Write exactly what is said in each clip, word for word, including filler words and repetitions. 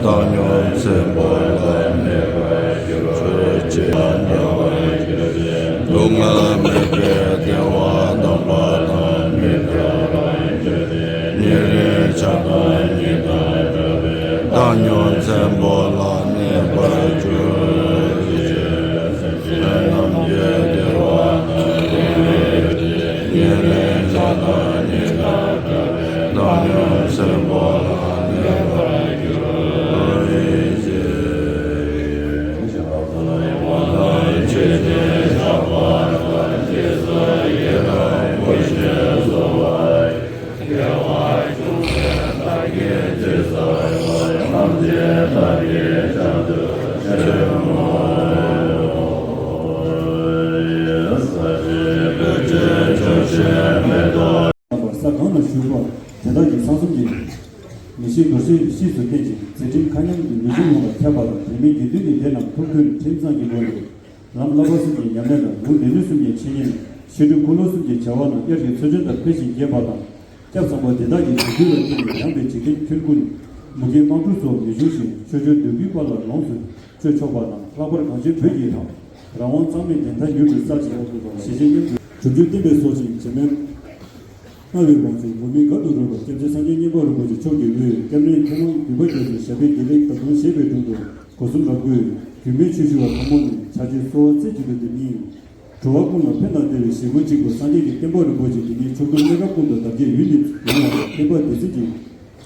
བཏང་སྙོམས་ཆེན་པོ་ལ་གནས་པར་གྱུར་ཅིག་སྡུག་བསྔལ་མེད་པའི་བདེ་བ་དམ་པ་དང་ནི་ཉེ་རིང་ཆགས་སྡང་གཉིས་དང་བྲལ་བའི་བཏང་སྙོམས་ཆེན་པོ་ལ་གནས་པར་གྱུར་ཅིག་སེམས་ཅན་རྣམས་ཀྱི་བདེ་བ་དང་ཉེ་རིང་ཆགས་སྡང་གཉིས་དང་བྲལ་བའི་བཏང་སྙོམས་ཆེན་པོ་ལ་གནས་པར་གྱུར་ཅིག་ས་གང་ན་བཞུགས་པ་དེ་དག་གི་ས་གསུམ་གྱི་མི་ཤེས་རྡོ་རྗེ་གཤིས་སུ་བསྟན་ཅིང་མཛད་འཕྲིན་མཁའ་མཉམ་གྱི་ལུས་སྦྱོང་ཡོངས་ལ་ཁྱབ་པ་དང་། དྲན་མེད་དགེ་འདུན་གྱི་སྡེ་རྣམས་ཐུགས་མཐུན་ཁྲིམས་གཙང་གི་སྒོ་ནས་ལམ་བསླབ་པ་གསུམ་གྱི་ཉམས་ལེན་དང་། ལུང་སྡེ་སྣོད་གསུམ་གྱི་འཆད་ཉན་དང་། ཕྱི་དྲོའི་འཁོར་ལོ་གསུམ་གྱི་བྱ་བ་རྣམས་དབྱར་གྱི་མཚོ་ཆེན་ལྟར་འཕེལ་ཞིང་རྒྱས་པ་དང་། སྐྱབས་བཟང་པོ་དེ་དག་གི་གཟིགས་རྒྱུད་ལ་བརྟེན་ནས་ཡངས་པའི་འཇིག་རྟེན་ཁྱོན་ཀུན་མུ་གེའི་དམག་འཁྲུག་སོགས་མི་འབྱུང་ཞིང་ཆོས་སྤྱོད་འདོད་རྒུའི་དཔལ་ལ་ལོངས་སུ་སྤྱོད་ཆོག་པ་དང་། ལྷག་པར་གངས་ཅན་བོད་ཀྱི་རང་དབང་གཙང་མའི་བདེན་མཐའ་མྱུར་དུ་གསལ་ཞིང་། ཞི་བྱེད་མཉམ་དུ་གྲུབ་འབྲས་བསྟན་པའི་སྲོག་ཅིང་བྱེ་མའི་སྔ་བའི་བང་མཛོད་འོག་མིན་གར་དུ་རོལ་པ་སྐྱབས་རྗེ་སངས་རྒྱས་མཉན་པ་རིན་པོ་ཆེ་མཆོག་གི་དབུས་སྐྱབས་གནས་མཁས་མང་འདུས་པ་རྒྱ་མཚོའི་ཞབས་པད་བདེ་ལེགས་བདག་སྐྱོང་བཞེས་པའི་དྲུང་དུ་སྒོ་གསུམ་རབ་གུས་རྒྱུད་སྨད་ཆོས་ཞུ་བ་ཐོག་མ་ནས་ཕྱག་རྗེས་གསོལ་བ་རྩེ་གཅིག་ཏུ་འདེབས་ཡིན། འགྲོ་བ་ཀུན་ལ་ཕན་དང་བདེ་བའི་ཞིང་ཁམས་གཅིག་པུ་སངས་རྒྱས་ཀྱི་བསྟན་པ་རིན་པོ་ཆེ་འདི་ཉིད་ཕྱོགས་ཀུན་གནས་སྐབས་ཀུན་ཏུ་དར་རྒྱས་ཡུན་གནས་ཡོང་བར་བསྟན་པ་སྡེ་སྲིད་ཀྱི་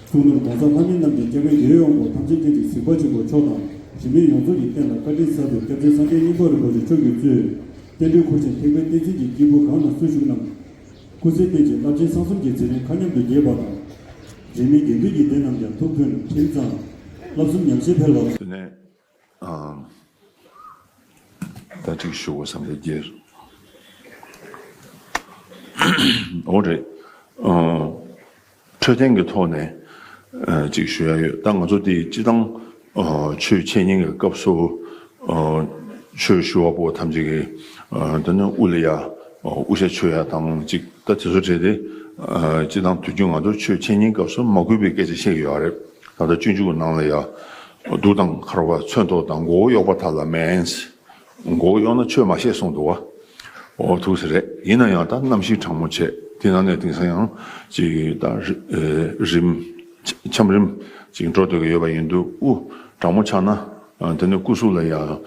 གཙུག་ནོར་༸གོང་ས་ལྷ་མིའི་རྣམ་རྒྱལ་སྐྱབས་མགོན་རྒྱལ་བའི་དབང་པོ་ཐམས་ཅད་མཁྱེན་ཅིང་གཟིགས་པ་ཆེན་པོ་མཆོག་དང་། རིས་མེད་ཡོངས་རྫོགས་ཀྱི་རྟེན་ལ་བཀའ་དྲིན་གསར་དུ་སྐྱབས་རྗེ་སངས་རྒྱས་མཉན་པ་རིན་པོ་ཆེ་མཆོག་གིས་གཙོས་བསྟན་འགྲོའི་འཁོར་ཆེན་ཐེག་པའི་བསྟན་འཛིན་གྱི་སྐྱེས་བུ་གང་ན་སུ་བཞུགས་རྣམས་སྐུ་ཚེ་བརྟན་ཅིང་རླབས་ཆེན་གསང་གསུམ་གྱི་ཚེ་རིང་མཁའ་མཉམ་དུ་རྒྱས་པ་དང་། རིས་མེད་དགེ་འདུན་གྱི་སྡེ་རྣམས་ཀྱང་ཐུགས་མཐུན་ཁྲིམས་གཙང་བསླབ་གསུམ་ཉམས་བཞེས་འཕེལ་བ་དང་། དེ་ནས་ཨ། ད་ཅིག་ཞུ་དགོས་བསམ་པའི་རྒྱུ། འོ་རེད། ཨ། འཕྲོད་བསྟེན་གྱི་ཐོག་ནས་ཨ་ཅིག་ཞུ་ཡ་ཡོད། ད་ང་ཚོ་དེ་སྤྱི་བཏང་ཨ་ཆོས་འཆད་ཉན་གྱི་སྐབས་སུ་ཨ་ཆོས་ཞུ་བ་པོ་ཐམས་ཅད་ཀྱིས་ཨ་དེ་ནས་དབུ་ལ་ཡ་ཨ་དབུ་ཞྭ་མཆོད་ཡ་དང་ཅིག་ད་དེ་ཚོ་བྲིས་ཏེ་ཨ་སྤྱི་བཏང་དུས་རྒྱུན་ང་ཚོ་ཆོས་འཆད་ཉན་སྐབས་སུ་མ་གུས་པའི་སྐད་ཆ་བཤད་ཀྱི་ཡོད་རེད། ད་ལྟ་སྤྱོད་འཇུག་གི་ནང་ལ་ཡ་གདུགས་དང་འཁར་བ་མཚོན་ཐོགས་དང་མགོ་བོ་གཡོགས་པ་དག་ལ་མེན། མགོ་གཡོགས་ན་ཆོས་མ་བཤད་གསུངས་འདུག་བ། འོ་ཐུགས་སུ་རེད། ཡིན་ན་ཡང་ད་གནམ་གཤིས་གྲང་མོ་བྱས་དེ་ནང་ནས་དེང་སང་ཡང་ཅིག་ད་རི་ཨེ་རིམ་ཆམ་རིམ་ཅིག་འགྲོ་སྡོད་ཀྱི་ཡོད་པ་ཡིན་དུས་དབུ་གྲང་མོ་ཆགས་ན་ཨ་དེ་ནས་སྐུ་གཟུགས་ལ་ཡང་ཨ་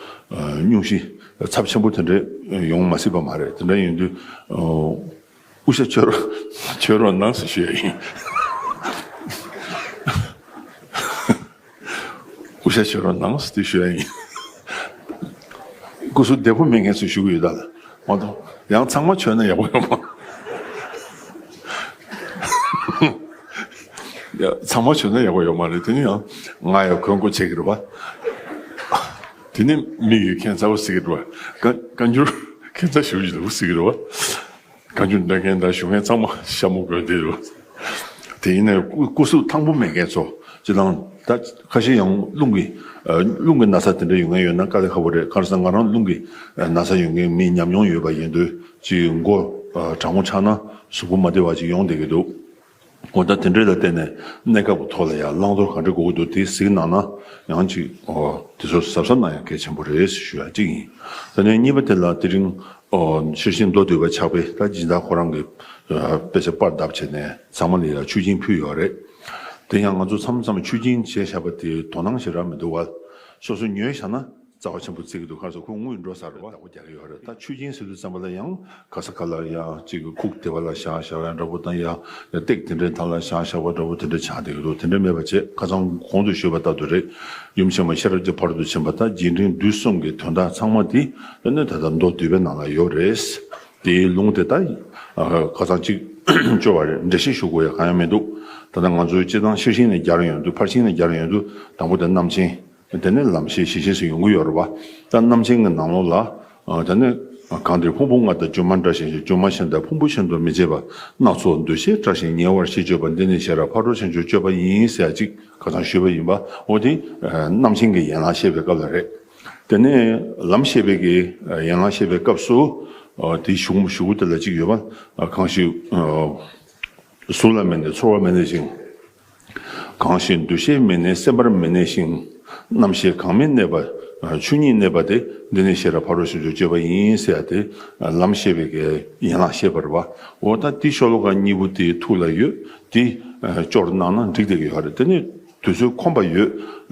སྙུང་གཞི་ཚབས་ཆེན་པོ་དེ་འདྲ་ཡོང་མ་སྲིད་པ་མ་རེད། དེ་འདྲ་ཡིན་དུས་ཨ་དབུ་ཞྭ་མཆོད་རོགས་མཆོད་རོགས་གནང་ཟེར་ཞུ་ཡ་ཡིན། དབུ་ཞྭ་མཆོད་རོགས་གནང་ཟེར་དེ་ཞུ་ཡ་ཡིན། སྐུ་གཟུགས་བདེ་པོ་མེད་མཁན་ཚོས་ཞུ་གི་ཡོད་ད་ལ། མ་གཏོགས་ཡང་ཚང་མ་མཆོད་ན་ཡག་པོ་ཡོད་མ་རེད། ཡ་ཚང་མ་མཆོད་ན་ཡག་པོ་ཡོད་མ་རེད། དེ་ནི་ཡང་ང་ཡང་གོན་དགོས་བྱེད་ཀྱི་རེད་བ། དེ་ནི་མི་ཡོད་མཁན་ཚ་བོ་ཟེར་གྱི་རེད་བ། བཀའ་བཀའ་འགྱུར་མཁན་ཚ་ཞུ་གི་འདུག་ཟེར་གྱི་རེད་བ། བཀའ་འགྱུར་འདོན་མཁན་དང་ཞུ་མཁན་ཚང་མ་ཤ་མོ་དགོས་བསྡད་རེད། དེ་ཡིན་ནའི་སྐུ་སྐུ་གཟུགས་ཐང་པོ་མེད་མཁན་ཚོ་སྤྱི་བཏང་ད་ཁ་ཤས་ཡང་རླུང་གི་ཨ་རླུང་གི་ན་ཚ་དེ་འདྲ་ཡོད་མཁན་ཡོད་ན་དཀའ་ལས་ཁག་པོ་རེད། གང་ཟེར་ན་ང་རང་རླུང་གི་ན་ཚ་ཡོད་མཁན་མི་ཉམས་མྱོང་ཡོད་པ་ཡིན་དུས་ཅིག་མགོ་ཨ་གྲང་མོ་ཆགས་ན་གཟུགས་པོ་མ་བདེ་བ་ཅིག་ཡོང་བསྡད་ཀྱི་འདུག་འོ་ད་དེ་འདྲ་ལ་བརྟེན་ནས་གནས་སྐབས་ཀྱི་ཐོག་ལ་ཡང་བླང་དོར་ག་འདྲ་དགོས་ཀྱི་འདུག་དེ་གཟིགས་གནང་ན་ཡང་ཅིག་འོ་དེ་ཚོ་གཟབ་གཟབ་གནང་ཡང་གལ་ཆེན་པོ་རེད་ཞུ་ཡ་གཅིག་ཡིན། ད་ནས་གཉིས་པ་དེ་ལ་དེ་རིང་ཨོ་ཤེར་ཕྱིན་མདོ་སྡུད་པ་ཕྱག་དཔེ་ད་སྦྱིན་བདག་ཁོ་རང་གི་ཨ་དཔེ་ཆ་པར་བརྡབས་བྱས་ནས་ཚང་མ་ལ་ཡ་ཆོས་སྦྱིན་ཕུལ་ཡོད་རེད། དེ་ཡང་ང་ཚོ་མཚམས་མཚམས་ཆོས་སྦྱིན་བྱས་བཞག་པ་དེ་དོ་སྣང་ཞེ་དྲག་མི་འདུག་བ། སོ་སོ་ཉོས་བཞག་ན་རྩ་བ་ཆེན་པོ་བརྩི་གི་འདུག་ཁ་སང་ཁོ་དངུལ་འགྲོ་ས་རེད་བ། བདག་པོ་རྒྱག་གི་ཡོད་རེད། ད་ཆོས་སྦྱིན་ཟེར་དུས་ཙམ་པ་ལ་ཡང་ག་ས་ག་ལ་ཡ་གཅིག་གི་ཁུག་དེ་བ་ལ་བཞག་བཞག་ཡ་འདྲ་པོ་དང་ཡ་སྟེགས་དེ་འདྲའི་ཐང་ལ་བཞག་བཞག་པ་འདྲ་པོ་དེ་འདྲ་ཆགས་བསྡད་ཀྱི་འདུག་དེ་འདྲ་མེད་པ་བྱས་ཁ་སང་གོང་དུ་ཞུས་པ་ལྟར་དུ་རེད། ཡུམ་ཆེན་མོ་ཤེས་རབ་ཀྱི་ཕ་རོལ་ཏུ་ཕྱིན་པ་དང་རྗེས་དྲན་བསྡུས་གསུམ་གྱི་དོན་དག་ཚང་མ་དེ་ད་ནི་ད་ལྟ་མདོ་སྡུད་པའི་ནང་ལ་ཡོད་རེད། དེའི་ལུང་དེ་ད་ཁ་སང་གཅིག་བཅོས་པ་རེད། འགྲེལ་བཤད་ཞུ་དགོས་ཡ་གང་ཡང་མི་འདུག་ད་ལྟ་ང་ཚོའི་སྤྱི་བཏང་ཤེར་ཕྱིན་ནས་རྒྱག་རེ་ཡོང་དུས་ཕར་ཕྱིན་ནས་རྒྱག་རེ་ཡོང་དུས་དང་པོ་དེ་རྣམ་མཁྱེན། དེ་ནས་ལམ་ཤེས་ཞི་ཞེས་སུ་ཡོང་གི་ཡོད་རེད་བ། ད་རྣམ་མཁྱེན་གྱི་ནང་ལོགས་ལ་ཨ་དེ་ནས་གང་འདིར་ཕུང་པོ་ལྔ་དང་སྒྱུ་མ་འདྲ་ཞིང་སྒྱུ་མ་གཞན་དག་ཕུང་པོ་གཞན་དུ་མི་བྱེད་པ་སྣ་ཚོགས་འདུ་ཤེས་བྲལ་ཞིང་ཉེ་བར་ཞི་སྤྱོད་པ་འདི་ནི་ཤེས་རབ་ཕ་རོལ་ཕྱིན་མཆོག་སྤྱོད་པ་ཡིན་ཟེར་ཡ་གཅིག་ཁ་སང་ཞུས་པ་ཡིན་པ། འོ་དེ་རྣམ་མཁྱེན་གྱི་ཡན་ལག་བཤད་པའི་སྐབས་ལ་རེད། དེ་ནས་ལམ་བཤད་པའི་གི་ཡན་ལག་བཤད་པའི་སྐབས་སུ་དེའི་གཞུག་གུ་དེ་ལ་གཅིག་ཡོད་པ། གང་ཞིག་གཟུགས་ལ་མི་གནས་ཚོར་བ་མི་གནས་ཤིང་། གང་ཞིག་འདུ་ཤེས་མི་གནས་སེམས་པར་མི་གནས་ཤིང་། རྣམ་ཤེས་གང་མི་གནས་པ། ཆོས་ཉིད་གནས་པ་དེ་འདི་ནི་ཤེས་རབ་ཕ་རོལ་ཕྱིན་མཆོག་སྤྱོད་པ་ཡིན་ཟེར་ཡ་དེ་ལམ་བཤད་པའི་གི་ཡན་ལག་བཤད་པ་རེད་པ། འོ་ད་དེ་ཤོ་ལོ་ཀ་གཉིས་པོ་དེ་ཐུགས་ལ་ཡོད། དེ་སྐྱོར་གནང་ན་འགྲིག་བསྡད་ཀྱི་ཡོད་རེད། དེ་ནི་དུས་ཚོད་ཁོམ་པ་ཡོད།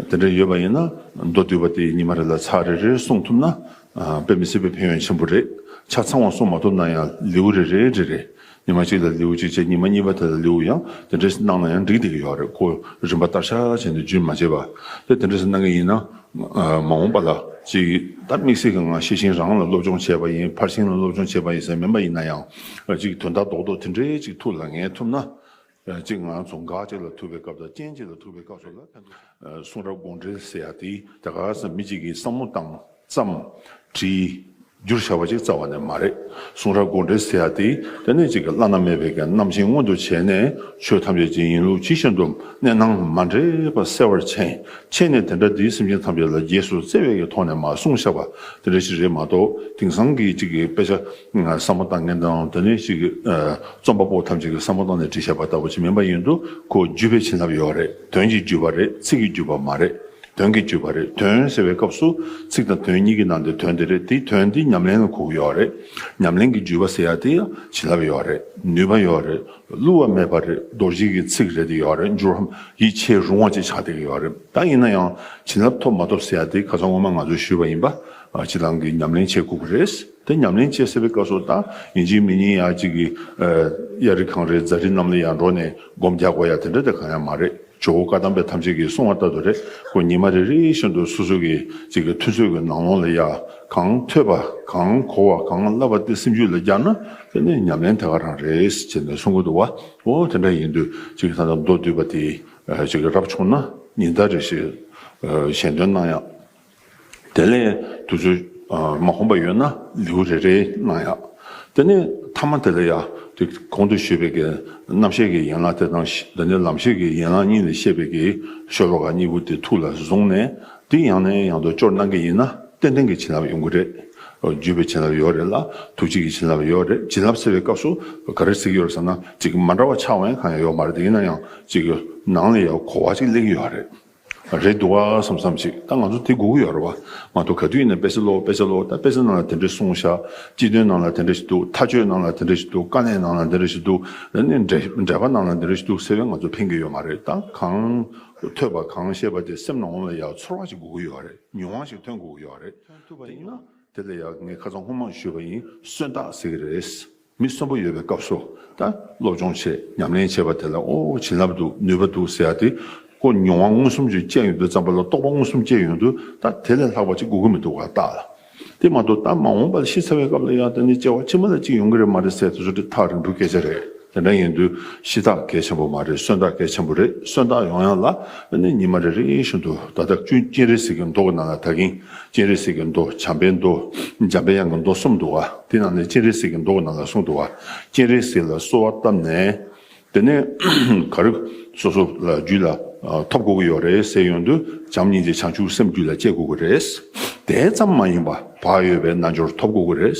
དེ་འདྲ་ཡོད་པ་ཡིན་ན་མདོ་སྡུད་པ་དེ་ཉི་མ་རེ་ལ་ཚར་རེ་རེ་གསུང་ཐུབ་ན་དཔེ་མི་སྲིད་པའི་ཕན་ཡོན་ཆེན་པོ་རེད། ཆ་ཚང་བ་གསུང་མ་ཐུབ་ན་ཡང་ལེའུ་རེ་རེ་རེ་རེ། ཉི་མ་གཅིག་ལ་ལེའུ་གཅིག་བྱས། ཉི་མ་གཉིས་པ་དེ་ལ་ལེའུ་ཡང་དེ་འདྲས་གནང་ན་ཡང་འགྲིག་བསྡད་ཀྱི་ཡོད་རེད། ཁོ་རིམ་པ་བསྟར་བྱ་བྱས་ནས་རྒྱུན་མ་ཆད་པ། དེ་དེ་འདྲས་གནང་གི་ཡིན་ན། མ་འོངས་པ་ལ་ཅིག་ད་དམིགས་བསལ་གྱི་ང་ཤེས་བཞིན་རང་ལ་སློབ་སྦྱོང་བྱས་པ་ཡིན། ཕར་ཕྱིན་ལ་སློབ་སྦྱོང་བྱས་པ་ཡིན་ཟེར་མིན་པ་ཡིན་ན་ཡང་ཅིག་དོན་དག་རྡོག་རྡོག་དེ་འདྲས་ཅིག་ཐུགས་ལ་ངེས་ཐུབ་ན། གཅིག་ང་ཚོ་འགག་གཅིག་ལ་ཐུག་པའི་སྐབས་དང་རྐྱེན་གཅིག་ལ་ཐུག་པའི་སྐབས་སུ་ལ་ཕན་ཐོགས། གསུང་རབ་དགོངས་འགྲེལ་ཟེར་ཡ་དེ་ད་ག་ས་མི་གཅིག་གིས་བསམ་བློ་བཏང་། བརྩམས། བྲིས། བསྒྱུར་བཞག་པ་ཅིག་རྩ་བ་ནས་མ་རེད། གསུང་རབ་དགོངས་འགྲེལ་ཟེར་ཡ་དེ་དེ་ནས་ཅིག་གི་བླ་ན་མེད་པའི་གི་རྣམ་མཁྱེན་མངོན་དུ་བྱས་ནས་ཆོས་ཐམས་ཅད་ཀྱི་ཡིན་ལུགས་ཇི་བཞིན་དུ་གནས་སྣང་མ་འདྲེས་པ་གསལ་བར་མཁྱེན། མཁྱེན་ནས་དེ་འདྲ་དེའི་སེམས་ཅན་ཐམས་ཅད་ལ་རྗེས་སུ་བརྩེ་བའི་གི་ཐོག་ནས་མ་གསུངས་བཞག་པ་དེ་འདྲ་ཞིག་རེད་མ་གཏོགས། དེང་སང་གི་ཅིག་གི་དཔེ་ཆ་བསམ་བློ་བཏང་མཁན་དང་དེ་ནས་ཅིག་གི་རྩོམ་པ་པོ་ཐམས་ཅད་ཀྱིས་བསམ་བློ་བཏང་ནས་བྲིས་བཞག་པ་ལྟ་བུ་ཅིག་མིན་པ་ཡིན་དུས། ཁོ་བརྒྱུད་པའི་བྱིན་རླབས་ཡོད་རེད། དོན་གྱི་བརྒྱུད་པ་རེད། ཚིག་གི་བརྒྱུད་པ་མ་རེད། དོན་གྱི་བརྒྱུད་པ་རེད། དོན་ཟེར་བའི་སྐབས་སུ་ཚིག་དང་དོན་གཉིས་ཀྱི་ནང་དུ་དོན་དེ་རེད། དེ་དོན་དེ་ཉམས་ལེན་ལ་གོ་གི་ཡོད་རེད། ཉམས་ལེན་གྱི་བརྒྱུད་པ་ཟེར་ཡ་དེ་ཡང་བྱིན་རླབས་ཡོད་རེད། ནུས་པ་ཡོད་རེད། བསླུ་བ་མེད་པ་རེད། རྡོ་རྗེ་གི་ཚིག་རེད། དེ་ཡོད་རེད། འགྱུར་བའམ་ཡིད་ཆེས་རུང་བ་ཅིག་ཆགས་བསྡད་ཀྱི་ཡོད་རེད། ད་ཡིན་ན་ཡང་བྱིན་རླབས་ཐོབ་མ་ཐོབ་ཟེར་ཡ་དེ་ཁ་སང་སྔོན་མ་ང་ཚོས་ཞུས་པ་ཡིན་པ། སྤྱིར་བཏང་གི་ཉམས་ལེན་བྱེད་དགོས་ཀྱི་རེད། དེ་ཉམས་ལེན་བྱེད་ཟེར་བའི་སྐབས་སུ་ད་ཡིན་གཅིག་མིན་གཉིས་ཡ་གཅིག་གི་གཡའ་རི་གངས་རི་རྫ་རི་གནམ་ལ་ཡར་འགྲོ་ནས་སྒོམ་རྒྱག་དགོས་ཡ་དེ་འདྲ་དེ་གང་ཡང་མ་རེད། ཇོ་བོ་བཀའ་གདམས་པའི་ཐམས་ཅད་ཀྱིས་གསུངས་པ་ལྟར་དུ་རེད། ཁོ་ཉི་མ་རེ་རེ་བཞིན་དུ་སོ་སོ་གི་ཅིག་གི་མཐུན་ཚོད་ཀྱི་ནང་ལོགས་ལ་ཡ་གང་ཐོས་པ་གང་གོ་བ་གང་བསླབ་པ་དེ་སེམས་རྒྱུད་ལ་སྦྱར་ན་དེ་ནི་ཉམས་ལེན་དེ་ག་རང་རེད་ཅེས་ནས་གསུང་གི་འདུག་བ། འོ་དེ་འདྲ་ཡིན་དུས་ཅིག་ད་ལྟ་མདོ་སྡུད་པ་དེ་ཅིག་གི་རབ་བྱུང་ན་ཉིན་ལྟར་རེ་བཞིན་ཞལ་འདོན་གནང་ཡ། དེ་ལས་དུས་ཚོད་མ་ཁོམ་པ་ཡོད་ན་ལེའུ་རེ་རེ་གནང་ཡག་དེ་ནས་མཐའ་མ་དེ་ལ་ཡ་དེ་གོང་དུ་ཞུས་པའི་གི་རྣམ་བཤད་ཀྱི་ཡན་ལག་དེ་དང་། དེ་ནས་ལམ་བཤད་ཀྱི་ཡན་ལག་གཉིས་ལས་བཤད་པའི་གི་ཤོ་ལོ་ཀ་གཉིས་པོ་དེ་ཐུགས་ལ་བཟུང་ནས་དེ་ཡང་ནས་ཡང་དུ་སྐྱོར་གནང་གི་ཡིན་ན་ཏན་ཏན་གྱི་བྱིན་རླབས་ཡོང་གི་རེད། བརྒྱུད་པའི་བྱིན་རླབས་ཡོད་རེད་ལ། ཐུགས་རྗེ་གི་བྱིན་རླབས་ཡོད་རེད། བྱིན་རླབས་ཟེར་བའི་སྐབས་སུ་ག་རེ་ཟེར་གྱི་ཡོད་རེད་ཟེར་ན། ཅིག་མ་འདྲ་བ་ཆགས་པ་ཡང་གང་ཡང་ཡོད་མ་རེད། དེ་ཡིན་ན་ཡང་ཅིག་ནང་ལ་ཡང་གོ་བ་ཅིག་སླེབས་ཀྱི་ཡོད་རེད། རེད་འདུག་བ་བསམ་བསམ་ཞིག་ད་ང་ཚོ་དེ་དགོས་ཀྱི་ཡོད་རེད་བ། མ་གཏོགས་ག་དུས་ཡིན་ན་དཔེ་ཆ་ཀློག་དཔེ་ཆ་ཀློག་ད་དཔེ་ཆ་ནང་ལ་དེ་འདྲས་གསུངས་ཤག་སྤྱི་དོན་ནང་ལ་དེ་འདྲས་ཞིག་འདུག་མཐའ་དཔྱོད་ནང་ལ་དེ་འདྲས་ཞིག་འདུག་དཀའ་གནད་ནང་ལ་དེ་འདྲས་ཞིག་འདུག་ཨ་ནི་འགྲེལ་འགྲེལ་པ་ནང་ལ་དེ་འདྲས་ཞིག་འདུག་ཟེར་བས་ང་ཚོ་ཕན་གྱི་ཡོད་མ་རེད། ད་གང་ཐོས་པ་གང་བཤད་པ་དེ་སེམས་ནང་ལ་ཡང་ཚོར་བ་ཞིག་དགོས་ཀྱི་ཡོད་རེད། མྱོང་བ་ཞིག་ཐོན་དགོས་ཀྱི་ཡོད་རེད། ཐོན་ཐུབ་པ་ཡིན་ན། དེ་ལ་ཡང་ངས་ཁ་སང་སྔོན་མ་ཞུས་པ་ཡིན། གསོན་རྟགས་ཟེར་གྱི་རེད། མི་གསོན་པོ་ཡོད་པའི་སྐབས་སུ་ད་སློབ་སྦྱོང་བྱེད། ཉམས་ལེན་བྱེད་པ་དེ་ལ་ཨོ་བྱིན་རླབས་འདུག་ནུས་པ་འདུག་ཟེར་ཡ་དེ་ཁོ་མྱོང་བ་མངོན་སུམ་ཅིག་སྐྱེ་ཡོང་དུས་ཙམ་པ་ལ་རྟོགས་པ་མངོན་སུམ་སྐྱེ་ཡོང་དུས་ད་དེ་ལས་ལྷག་པ་ཅིག་དགོས་ཀྱི་མི་འདུག་ག་རྟགས་ལ། དེ་མ་གཏོགས་ད་མ་འོངས་པ་ལ་ཤི་ཚར་བའི་སྐབས་ལ་ཡང་དེ་ནི་སྐྱེ་བ་ཕྱི་མ་ལ་ཅིག་ཡོང་གི་རེད་མ་རེད་ཟེར་དེ་ཚོ་དེ་ཐག་རིང་པོའི་སྐད་ཆ་རེད། དེ་འདྲ་ཡིན་དུས་ཤི་རྟགས་གལ་ཆེན་པོ་མ་རེད། གསོན་རྟགས་གལ་ཆེན་པོ་རེད། གསོན་རྟགས་ཡོང་ཡ་ལ་ནི་ཉི་མ་རེ་རེ་བཞིན་དུ་ད་ལྟ་སྤྱན་རས་གཟིགས་ཀྱི་མདོ་གི་ནང་ལ་ད་གིན་སྤྱན་རས་གཟིགས་ཀྱི་མདོ། བྱམས་པའི་མདོ། འཇམ་པའི་དབྱངས་ཀྱི་མདོ་གསུམ་འདུག་བ། དེ་ནང་ནས་སྤྱན་རས་གཟིགས་ཀྱི་མདོ་གི་ནང་ལ་གསུངས་འདུག་བ། སྤྱན་རས་གཟིགས་ལ་གསོལ་བ་བཏབ་ནས་དེ་ནས་ག་རེ་སོ་སོ་ལ་རྒྱུད་ལ་ཐོབ་དགོས་ཀྱི་ཡོད་རེད་ཟེར་ཡོང་དུས་བྱམས་སྙིང་རྗེ་བྱང་ཆུབ་སེམས་རྒྱུད་ལ་སྐྱེ་དགོས་ཀྱི་རེད། དེ་ཙམ་མ་ཡིན་པ་བག་ཡོད་པའི་རྣལ་འབྱོར་ཐོབ་དགོས་ཀྱི་རེད།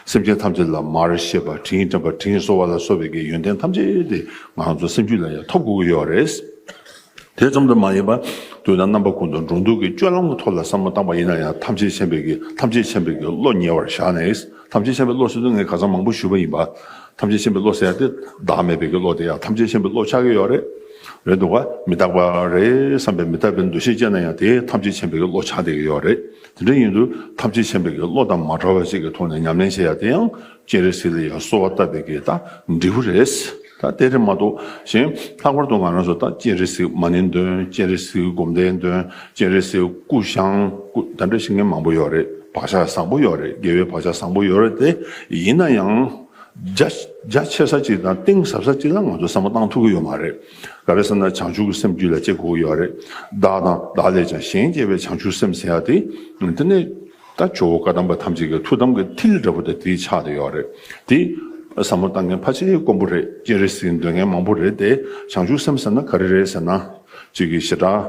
སེམས་ཅན་ཐམས་ཅད་ལ་མར་ཤེས་པ་དྲིན་དྲན་པ་དྲིན་གཟོ་བ་ལ་སོགས་པའི་གི་ཡོན་ཏན་ཐམས་ཅད་དེ་ང་ཚོ་སེམས་རྒྱུད་ལ་ཡང་ཐོབ་དགོས་ཀྱི་ཡོད་རེད། དེ་ཙམ་དུ་མ་ཡིན་པར་དུས་དང་རྣམ་པ་ཀུན་ཏུ་འགྲོ་འདུག་གི་སྤྱོད་ལམ་གྱི་ཐོག་ལ་བསམ་བློ་བཏང་པ་ཡིན་ན་ཡང་ཐམས་ཅད་མཁྱེན་པའི་གི་ཐམས་ཅད་མཁྱེན་པའི་གི་བློ་ཉེ་བར་བཞག་ནས། ཐམས་ཅད་མཁྱེན་པའི་བློ་ཟེར་དུས་ངས་ཁ་སང་མང་པོ་ཞུས་པ་ཡིན་པ། ཐམས་ཅད་མཁྱེན་པའི་བློ་ཟེར་ཡ་དེ་བདག་མེད་པའི་གི་བློ་དེ་ཡང་ཐམས་ཅད་མཁྱེན་པའི་བློ་ཆགས་ཀྱི་ཡོད་རེད། རེད་འདུག་ག་མི་རྟག་པ་རེད་བསམ་པའི་མི་རྟག་པའི་འདུ་ཤེས་སྐྱེས་ན་ཡང་དེ་ཐམས་ཅད་མཁྱེན་པའི་གི་བློ་ཆགས་བསྡད་ཀྱི་ཡོད་རེད། དེ་འདྲ་ཡིན་དུས་ཐམས་ཅད་མཁྱེན་པའི་གི་བློ་དང་མ་བྲལ་བ་ཞིག་གི་ཐོག་ནས་ཉམས་ལེན་བྱེད་ཡ་དེ་ཡང་སྤྱན་རས་གཟིགས་ལ་ཡང་གསོལ་བ་བཏབ་པའི་གི་ད་འབྲས་བུ་རེད། ད་དེ་རེད་མ་གཏོགས་གཞན་ལྷག་པར་དུ་ང་རང་ཚོ་ད་སྤྱན་རས་གཟིགས་མ་ཎི་འདོན། སྤྱན་རས་གཟིགས་སྒོམ་བཟླས་འདོན། སྤྱན་རས་གཟིགས་སྐུ་བཞེངས། སྐུ་ད་འདྲ་ཞིག་ངས་མང་པོ་ཡོད་རེད། བག་ཆགས་བཟང་པོ་ཡོད་རེད། དགེ་བའི་བག་ཆགས་བཟང་པོ་ཡོད་རེད་དེ། ཡིན་ན་ཡང་རྒྱ་རྒྱ་ཆེ་ས་ཅིག་དང་གཏིང་ཟབ་ས་ཅིག་ལ་ང་ཚོ་བསམ་བློ་བཏང་ཐུབ་ཀྱི་ཡོད་མ་རེད། ག་རེ་ཟེར་ན་བྱང་ཆུབ་ཀྱི་སེམས་རྒྱུད་ལ་སྐྱེ་དགོས་ཀྱི་ཡོད་རེད། བདག་དང་བདག་ལས་ཀྱང་གཞན་གཅེས་པའི་བྱང་ཆུབ་སེམས་ཟེར་ཡ་དེ། དེ་ནས་ད་ཇོ་བོ་བཀའ་གདམས་པ་ཐམས་ཅད་ཀྱི་ཐུགས་དམ་གྱི་མཐིལ་འདྲ་པོ་དེ་དེའི་ཆགས་བསྡད་ཡོད་རེད། དེ་བསམ་བློ་བཏང་མཁན་ཕལ་ཆེར་དཀོན་པོ་རེད། སྤྱན་རས་གཟིགས་འདོན་མཁན་མང་པོ་རེད་དེ། བྱང་ཆུབ་སེམས་ཟེར་ན་ག་རེ་རེད་ཟེར་ན། གཅིག་གི་ཞེ་དྲག་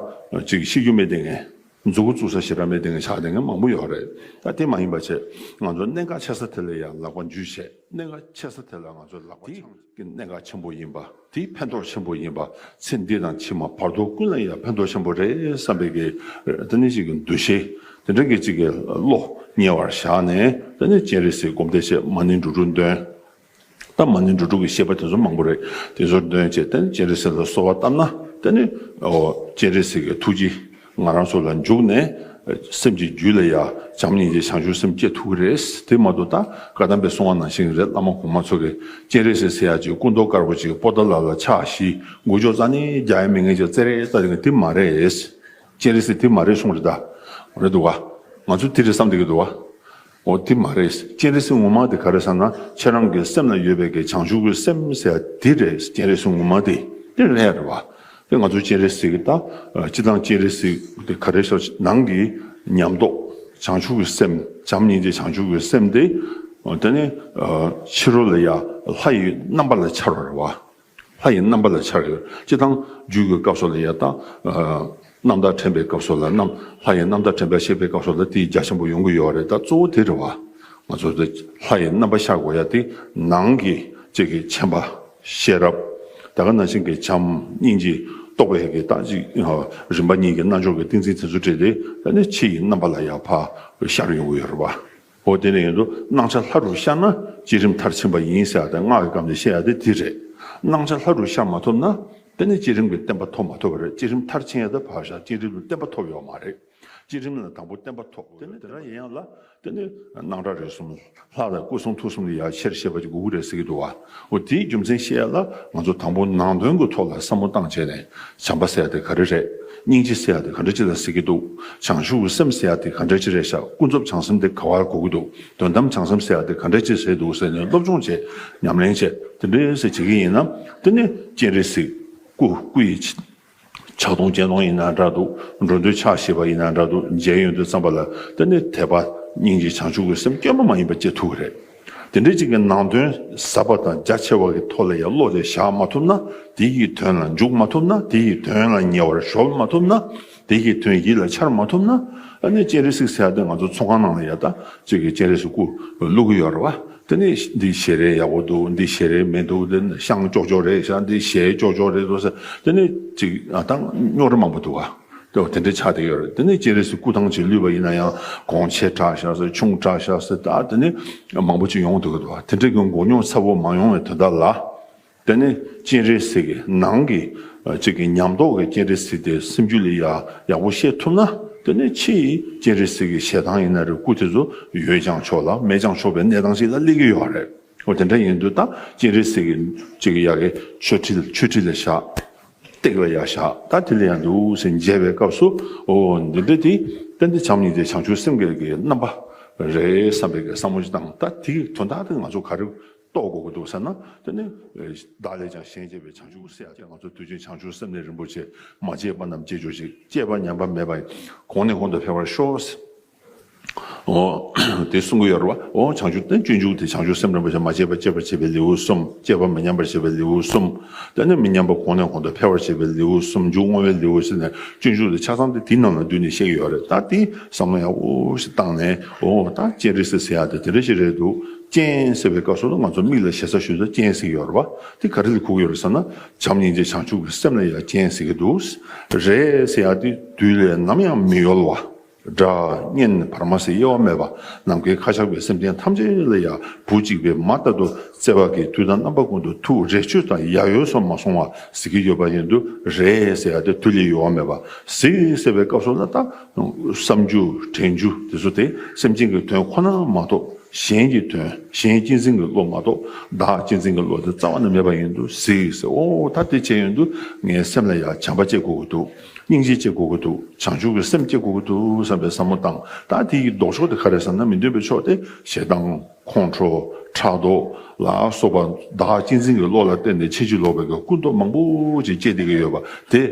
གཅིག་གི་ཤེས་རྒྱུ་མེད་དེ་ངས། མཛུ་གུ་བཙུགས་ས་ཞེ་དྲག་མེད་དེ་ངས་ཆགས་དེ་ངས་མང་པོ་ཡོད་རེད། ད་དེ་མ་ཡིན་པ་བྱས་ང་ཚོ་གནད་འགག་ཆེ་ས་དེ་ལ་ཡང་ལག་པ་འཇུས་བྱས། གནད་འགག་ཆེ་ས་དེ་ལ་ང་ཚོ་ལག་པ་འཆང་གི་གནད་འགག་ཆེན་པོ་ཡིན་པ། དེ་ཕན་ཐོགས་ཆེན་པོ་ཡིན་པ། ཚེ་འདི་དང་ཕྱི་མ་བར་དོ་ཀུན་ལ་ཡང་ཕན་ཐོགས་ཆེན་པོ་རེད་བསམ་པའི་གི་དེ་ནི་ཅིག་གི་འདུ་ཤེས་དེ་འདྲ་གི་ཅིག་གི་བློ་ཉེ་བར་བཞག་ནས། དེ་ནི་སྤྱན་རས་གཟིགས་སྒོམ་བཟླས་བྱས། མ་ཎི་འགྲོ་དྲུག་འདོན། ད་མ་ཎི་འགྲོ་དྲུག་གི་བཤད་པ་དེ་ཚོ་མང་པོ་རེད། དེ་ཚོ་འདོན་བྱས། དེ་ནི་སྤྱན་རས་གཟིགས་ལ་གསོལ་བ་བཏབ་ན། དེ་ནི་ཨོ་སྤྱན་རས་གཟིགས་ཀྱི་ཐུགས་རྗེ་ང་རང་ཚོ་ལ་འཇུག་ནས་སེམས་ཀྱི་རྒྱུད་ལ་ཡང་བྱམས་སྙིང་རྗེ་བྱང་ཆུབ་སེམས་སྐྱེ་ཐུབ་ཀྱི་རེད། དེ་མ་གཏོགས་ད་བཀའ་གདམས་པའི་གསུང་བ་ནང་བཞིན་རེད། བླ་མ་གོང་མ་ཚོ་གིས་སྤྱན་རས་གཟིགས་ཟེར་ཡག་ཅིག་སྐུ་མདོག་དཀར་པོ་ཅིག་པོ་ཏ་ལ་ལ་ཕྱག་བཞི་མགུལ་ཅོག་རྩ་ནས་རྒྱག་ཡ་མེད་མཁན་ཅིག་རྩེ་རེ་རྩ་དེ་དེ་མ་རེད། སྤྱན་རས་གཟིགས་དེ་མ་རེད་གསུངས་རེད། ད་རེད་འདུག་ག་ང་ཚོ་དེ་རེད་བསམ་བསྡད་ཀྱི་འདུག་ག་འོ་དེ་མ་རེད། སྤྱན་རས་གཟིགས་ངོ་མ་དེ་ག་རེ་ཟེར་ན། ཁྱེད་རང་གི་སེམས་ལ་ཡོད་པའི་གི་བྱང་ཆུབ་ཀྱི་སེམས་ཟེར་ཡ་དེ་རེད། སྤྱན་རས་གཟིགས་ངོ་མ་དེ་དེ་རེད་རེད་བ། དེ་ང་ཚོ་སྤྱན་རས་གཟིགས་ཀྱི་ད་སྤྱིར་བཏང་སྤྱན་རས་གཟིགས་དེ་ག་རེ་ཟེར། ནང་གི་ཉམས་རྟོགས་བྱང་ཆུབ་ཀྱི་སེམས། བྱམས་སྙིང་རྗེ་བྱང་ཆུབ་ཀྱི་སེམས་དེ། དེ་ནི་ཕྱི་རོལ་ལ་ཡ་ལྷ་ཡི་རྣམ་པ་ལ་འཆར་བ་རེད་བ། ལྷ་ཡི་རྣམ་པ་ལ་འཆར་ཡོད། སྤྱིར་བཏང་རྒྱུད་ཀྱི་སྐབས་སུ་ལ་ཡ་ད་རྣམ་ཐར་དྲན་པའི་སྐབས་སུ་ལ་རྣམ་ལྷ་ཡི་རྣམ་ཐར་དྲན་པ་བཤད་པའི་སྐབས་སུ་ལ་དེ་རྒྱ་ཆེན་པོ་ཡོང་གི་ཡོད་རེད། ད་གཙོ་བོ་དེ་རེད་བ། ང་ཚོ་དེ་ལྷ་ཡི་རྣམ་པ་ཤར་དགོས་ཡ་དེ་ནང་གི་ཅིག་གི་མཁྱེན་པ་ཤེས་རབ། ད་ག་ནང་བཞིན་གྱི་བྱམས་སྙིང་རྗེ་རྟོགས་པའི་གི་ད་ཅིག་རིམ་པ་གཉིས་ཀྱི་རྣལ་འབྱོར་གྱི་ཏིང་འཛིན་དེ་ཚོ་འདྲེས་ཏེ་ད་ནི་ཕྱི་ཡི་རྣམ་པ་ལ་ཡ་ཕར་ཤར་ཡོང་གི་ཡོད་རེད་བ། འོ་དེ་ནས་ཡིན་དུས་སྣང་ཆ་ལྷ་རུ་ཤར་ན་བསྐྱེད་རིམ་མཐར་ཕྱིན་པ་ཡིན་ཟེར་ཡ་དེ་སྔགས་ཀྱི་སྐབས་ནས་བཤད་ཡ་དེ་དེ་རེད། སྣང་ཆ་ལྷ་རུ་ཤར་མ་ཐུབ་ན་དེ་ནི་བསྐྱེད་རིམ་གྱི་བརྟན་པ་ཐོབ་མ་ཐུབ་པ་རེད། བསྐྱེད་རིམ་མཐར་ཕྱིན་ཡ་དེ་ཕར་བཞག་བསྐྱེད་རིམ་ལ་བརྟན་པ་ཐོབ་ཡོད་མ་རེད། བསྐྱེད་རིམ་ལ་དང་པོ་བརྟན་པ་ཐོབ། དེ་ནི་དེ་འདྲ་ཡིན་ཡང་ལ་དེ་ནི་སྣང་གྲགས་རིག་གསུམ་ལྷ་དང་སྐུ་གསུང་ཐུགས་གསུམ་ལ་ཡ་ཆེར་བཤད་པ་ཅིག་དགོས་ཀྱི་རེད་ཟེར་གྱི་འདུག་བ། འོ་དེའི་རྒྱུ་མཚན་བཤད་ཡ་ལ་ང་ཚོ་དང་པོ་ནང་དོན་གྱི་ཐོག་ལ་བསམ་བློ་བཏང་བྱས་ནས། བྱམས་པ་ཟེར་ཡ་དེ་ག་རེ་རེད། སྙིང་རྗེ་ཟེར་ཡ་དེ་ག་འདྲ་ཅིག་ལ་ཟེར་གྱི་འདུག་བྱང་ཆུབ་ཀྱི་སེམས་ཟེར་ཡ་དེ་ག་འདྲ་ཅིག་རེད་ཤག་ཀུན་རྫོབ་བྱང་སེམས་དེ་ག་བར་གོ་གི་འདུག་དོན་དམ་བྱང་སེམས་ཟེར་ཡ་དེ་ག་འདྲ་ཅིག་ཟེར་འདུག་ཟེར་ནས་སློབ་སྦྱོང་བྱས། ཉམས་ལེན་བྱས། དེ་འདྲ་ཟེར་བྱེད་ཀྱི་ཡིན་ན། དེ་ནི་སྤྱན་རས་གཟིགས་སྐུ་སྐུ་ཡི་ཕྱག་སྟོང་སྤྱན་སྟོང་ཡིན་ན་འདྲ་འདུག་འགྲོ་འདུལ་ཕྱག་བཞི་པ་ཡིན་ན་འདྲ་འདུག་མཇལ་ཡོང་དུས་ཙམ་པ་ལ་དེ་ནི་དད་པ་སྙིང་རྗེ་བྱང་ཆུབ་ཀྱི་སེམས་སྐྱོན་པ་མ་ཡིན་པ་སྐྱེ་ཐུབ་ཀྱི་རེད། དེ་འདྲའི་ཅིག་གི་ནང་དོན་ཟབ་པ་དང་རྒྱ་ཆེ་བ་གི་ཐོག་ལ་ཡང་བློ་དེ་བཞག་མ་ཐུབ་ན། དེ་ཡི་དོན་ལ་འཇུག་མ་ཐུབ་ན། དེ་ཡི་དོན་ལ་ཉེ་བར་གཞོལ་མ་ཐུབ་ན། དེ་ཡི་དོན་ཡིད་ལ་འཆར་མ་ཐུབ་ན། ཨ་ནི་སྤྱན་རས་གཟིགས་ཟེར་ཡ་དེ་ང་ཚོ་ཚོང་ཁང་ནང་ལ་ཡ་ད་ཅིག་གི་སྤྱན་རས་གཟིགས་སྐུ་བླུག་གི་ཡོད་རེད་བ། དེ་ནི་འདི་ཞལ་རས་ཡག་པོ་འདུག་འདི་ཞལ་རས་མི་འདུག་འདི་ཤངས་ཀྱོག་ཀྱོག་རེད་ཤག་འདི་ཞལ་ཀྱོག་ཀྱོག་རེད་འདུག་ཟེར། དེ་ནི་ཅིག་ཨ་ད་རྙོག་དྲ་མང་པོ་འདུག་བ། དེ་དེ་འདྲའི་ཆགས་བསྡད་ཡོད་རེད། དེ་ནས་སྤྱན་རས་གཟིགས་སྐུ་ཐང་ཅིག་བླུགས་པ་ཡིན་ན་ཡང་གོང་ཆེ་དྲགས་ཤག་ཟེར། ཆུང་དྲགས་ཤག་ཟེར། ད་དེ་ནས་མང་པོ་ཅིག་ཡོང་བསྡད་ཀྱི་འདུག་དེ་འདྲའི་གི་མགོ་རྙོག་ཚ་པོ་མ་ཡོང་བའི་དོན་དག་ལ། དེ་ནས་སྤྱན་རས་གཟིགས་ཀྱི་ནང་གི་ཅིག་གི་ཉམས་རྟོགས་ཀྱི་སྤྱན་རས་གཟིགས་དེ་སེམས་རྒྱུད་ལ་ཡ་ཡག་པོ་ཤེས་ཐུབ་ན། དེ་ནས་ཕྱི་ཡི་སྤྱན་རས་གཟིགས་ཀྱི་ཞལ་ཐང་ཡིན་ན་རེད། སྐུ་དེ་ཚོ་ཡོད་ཀྱང་ཆོག་ལ་མེད་ཀྱང་ཆོག་པའི་གནས་སྟངས་ཤིག་ལ་སླེབས་ཀྱི་ཡོད་རེད། འོ་དེ་འདྲ་ཡིན་དུས་ད་སྤྱན་རས་གཟིགས་ཀྱི་ཅིག་ཡ་གི་ཆོས་ཁྲིད་ཆོས་ཁྲིད་ལ་བཞག་སྟེགས་ལ་ཡར་བཞག་ད་དེ་ལ་ཡར་འདུག་སེ་མཇལ་བའི་སྐབས་སུ། འོ་འདི་འདྲ་དེ་ཏན་ཏན་བྱམས་སྙིང་རྗེ་བྱང་ཆུབ་སེམས་ཀྱི་རྣམ་པ་རེད་བསམ་པའི་གི་བསམ་བློ་ཞིག་བཏང་། ད་དེ་གི་དོན་དག་དེ་ང་ཚོ་ག་རེ་རྟོགས་དགོས་ཀྱི་འདུག་ཟེར་ན། དེ་ནི་བདག་ལས་ཀྱང་གཞན་གཅེས་པའི་བྱང་ཆུབ་ཟེར་ཡ་དེ། ང་ཚོ་དུས་རྒྱུན་བྱང་ཆུབ་སེམས་ནི་རིན་པོ་ཆེ། མ་སྐྱེས་པ་རྣམས་སྐྱེ་གྱུར་ཅིག་སྐྱེས་པ་ཉམས་པ་མེད་པ་ཡིན། གོང་ནས་གོང་དུ་འཕེལ་བར་ཤོག་འོ། དེ་གསུང་གི་ཡོད་རེད་བ། འོ་བྱང་ཆུབ་དེ་སྤྱོད་འཇུག་དེ་བྱང་ཆུབ་སེམས་རིན་པོ་ཆེ། མ་སྐྱེས་པ་སྐྱེས་པར་བྱེད་པའི་ལེའུ་གསུམ། སྐྱེས་པ་མི་ཉམས་པར་བྱེད་པའི་ལེའུ་གསུམ། དེ་ནས་མི་ཉམས་པ་གོང་ནས་གོང་དུ་འཕེལ་བར་བྱེད་པའི་ལེའུ་གསུམ། མཇུག་བསྔོ་བའི་ལེའུ་ཟེར་ནས་སྤྱོད་འཇུག་དེ་ཆ་ཚང་དེ་དེའི་ནང་ལ་བསྡུས་ནས་བཤད་ཀྱི་ཡོད་རེད། ད་དེ་བསམ་བློ་ཡག་པོ་ཞིག་བཏང་ནས། འོ་ད་སྤྱན་རས་གཟིགས་ཟེར་ཡ་དེ་དེ་འདྲ་ཞིག་རེད་འདུག་སྤྱན་ཟེར་བའི་སྐབས་སུ་ང་ཚོ་མིག་ལ་ཞེ་ས་ཞུ་ས་སྤྱན་ཟེར་གྱི་ཡོད་རེད་བ། དེ་ག་རེ་ལ་གོ་གི་ཡོད་རེད་ཟེར་ན། བྱམས་སྙིང་རྗེ་བྱང་ཆུབ་ཀྱི་སེམས་ལ་ཡ་སྤྱན་ཟེར་གྱི་འདུག་རེད་ཟེར་ཡ་དེ་དུས་ལས་ནམ་ཡང་མི་གཡོ་བ། སྒྲ་སྙན་བར་མ་ཟེར་དབྱེ་བ་མེད་པ། ནམ་མཁའི་མཁའ་ཁྱབ་པའི་སེམས་ཅན་ཐམས་ཅད་ལ་ཡང་བུ་གཅིག་པའི་མ་ལྟ་བུ་བརྩེ་བ་གིས་དུས་དང་རྣམ་པ་ཀུན་ཏུ་ཐུགས་རེ་ཆོད་དང་ཡ་ཡོས་སུ་མ་སོང་བ་ཟེར་གྱི་ཡོད་པ་ཡིན་དུས། རེད་ཟེར་ཡ་དེ་དུས་ལས་ཡོལ་བ་མེད་པ། གཟིགས་ཟེར་བའི་སྐབས་སུ་ལ་ད་བསམ་རྒྱུ་དྲན་རྒྱུ་དེ་ཚོ་དེ་སེམས་ཅན་གྱི་དོན་ཁོ་ན་མ་གཏོགས། གཞན་གྱི་དོན། གཞན་གཅེས་འཛིན་གྱི་བློ་མ་གཏོགས་བདག་གཅེས་འཛིན་གྱི་བློ་དེ་རྩ་བ་ནས་མེད་པ་ཡིན་དུས་གཟིགས་ཟེར། འོ་ད་དེ་བྱས་ཡོང་དུས་ངའི་སེམས་ལ་ཡང་བྱམས་པ་སྐྱེ་དགོས་ཀྱི་འདུག་སྙིང་རྗེ་སྐྱེ་དགོས་ཀྱི་འདུག་བྱང་ཆུབ་ཀྱི་སེམས་སྐྱེ་དགོས་ཀྱི་འདུག་བསམ་པའི་བསམ་བློ་བཏང་། ད་དེ་ཡི་ལྡོག་ཕྱོགས་དེ་ག་རེ་ཟེར་ན། མི་མཐུན་པའི་ཕྱོགས་དེ་ཞེ་སྡང་ཁོང་ཁྲོ་ཕྲག་དོག་ལ་སོགས་པ་བདག་གཅེས་འཛིན་གྱི་བློ་ལ་བརྟེན་ནས་ཕྱིན་ཅི་ལོག་པའི་གི་ཀུན་རྟོག་མང་པོ་ཅིག་སྐྱེ་བསྡད་ཀྱི་ཡོད་པ་དེ།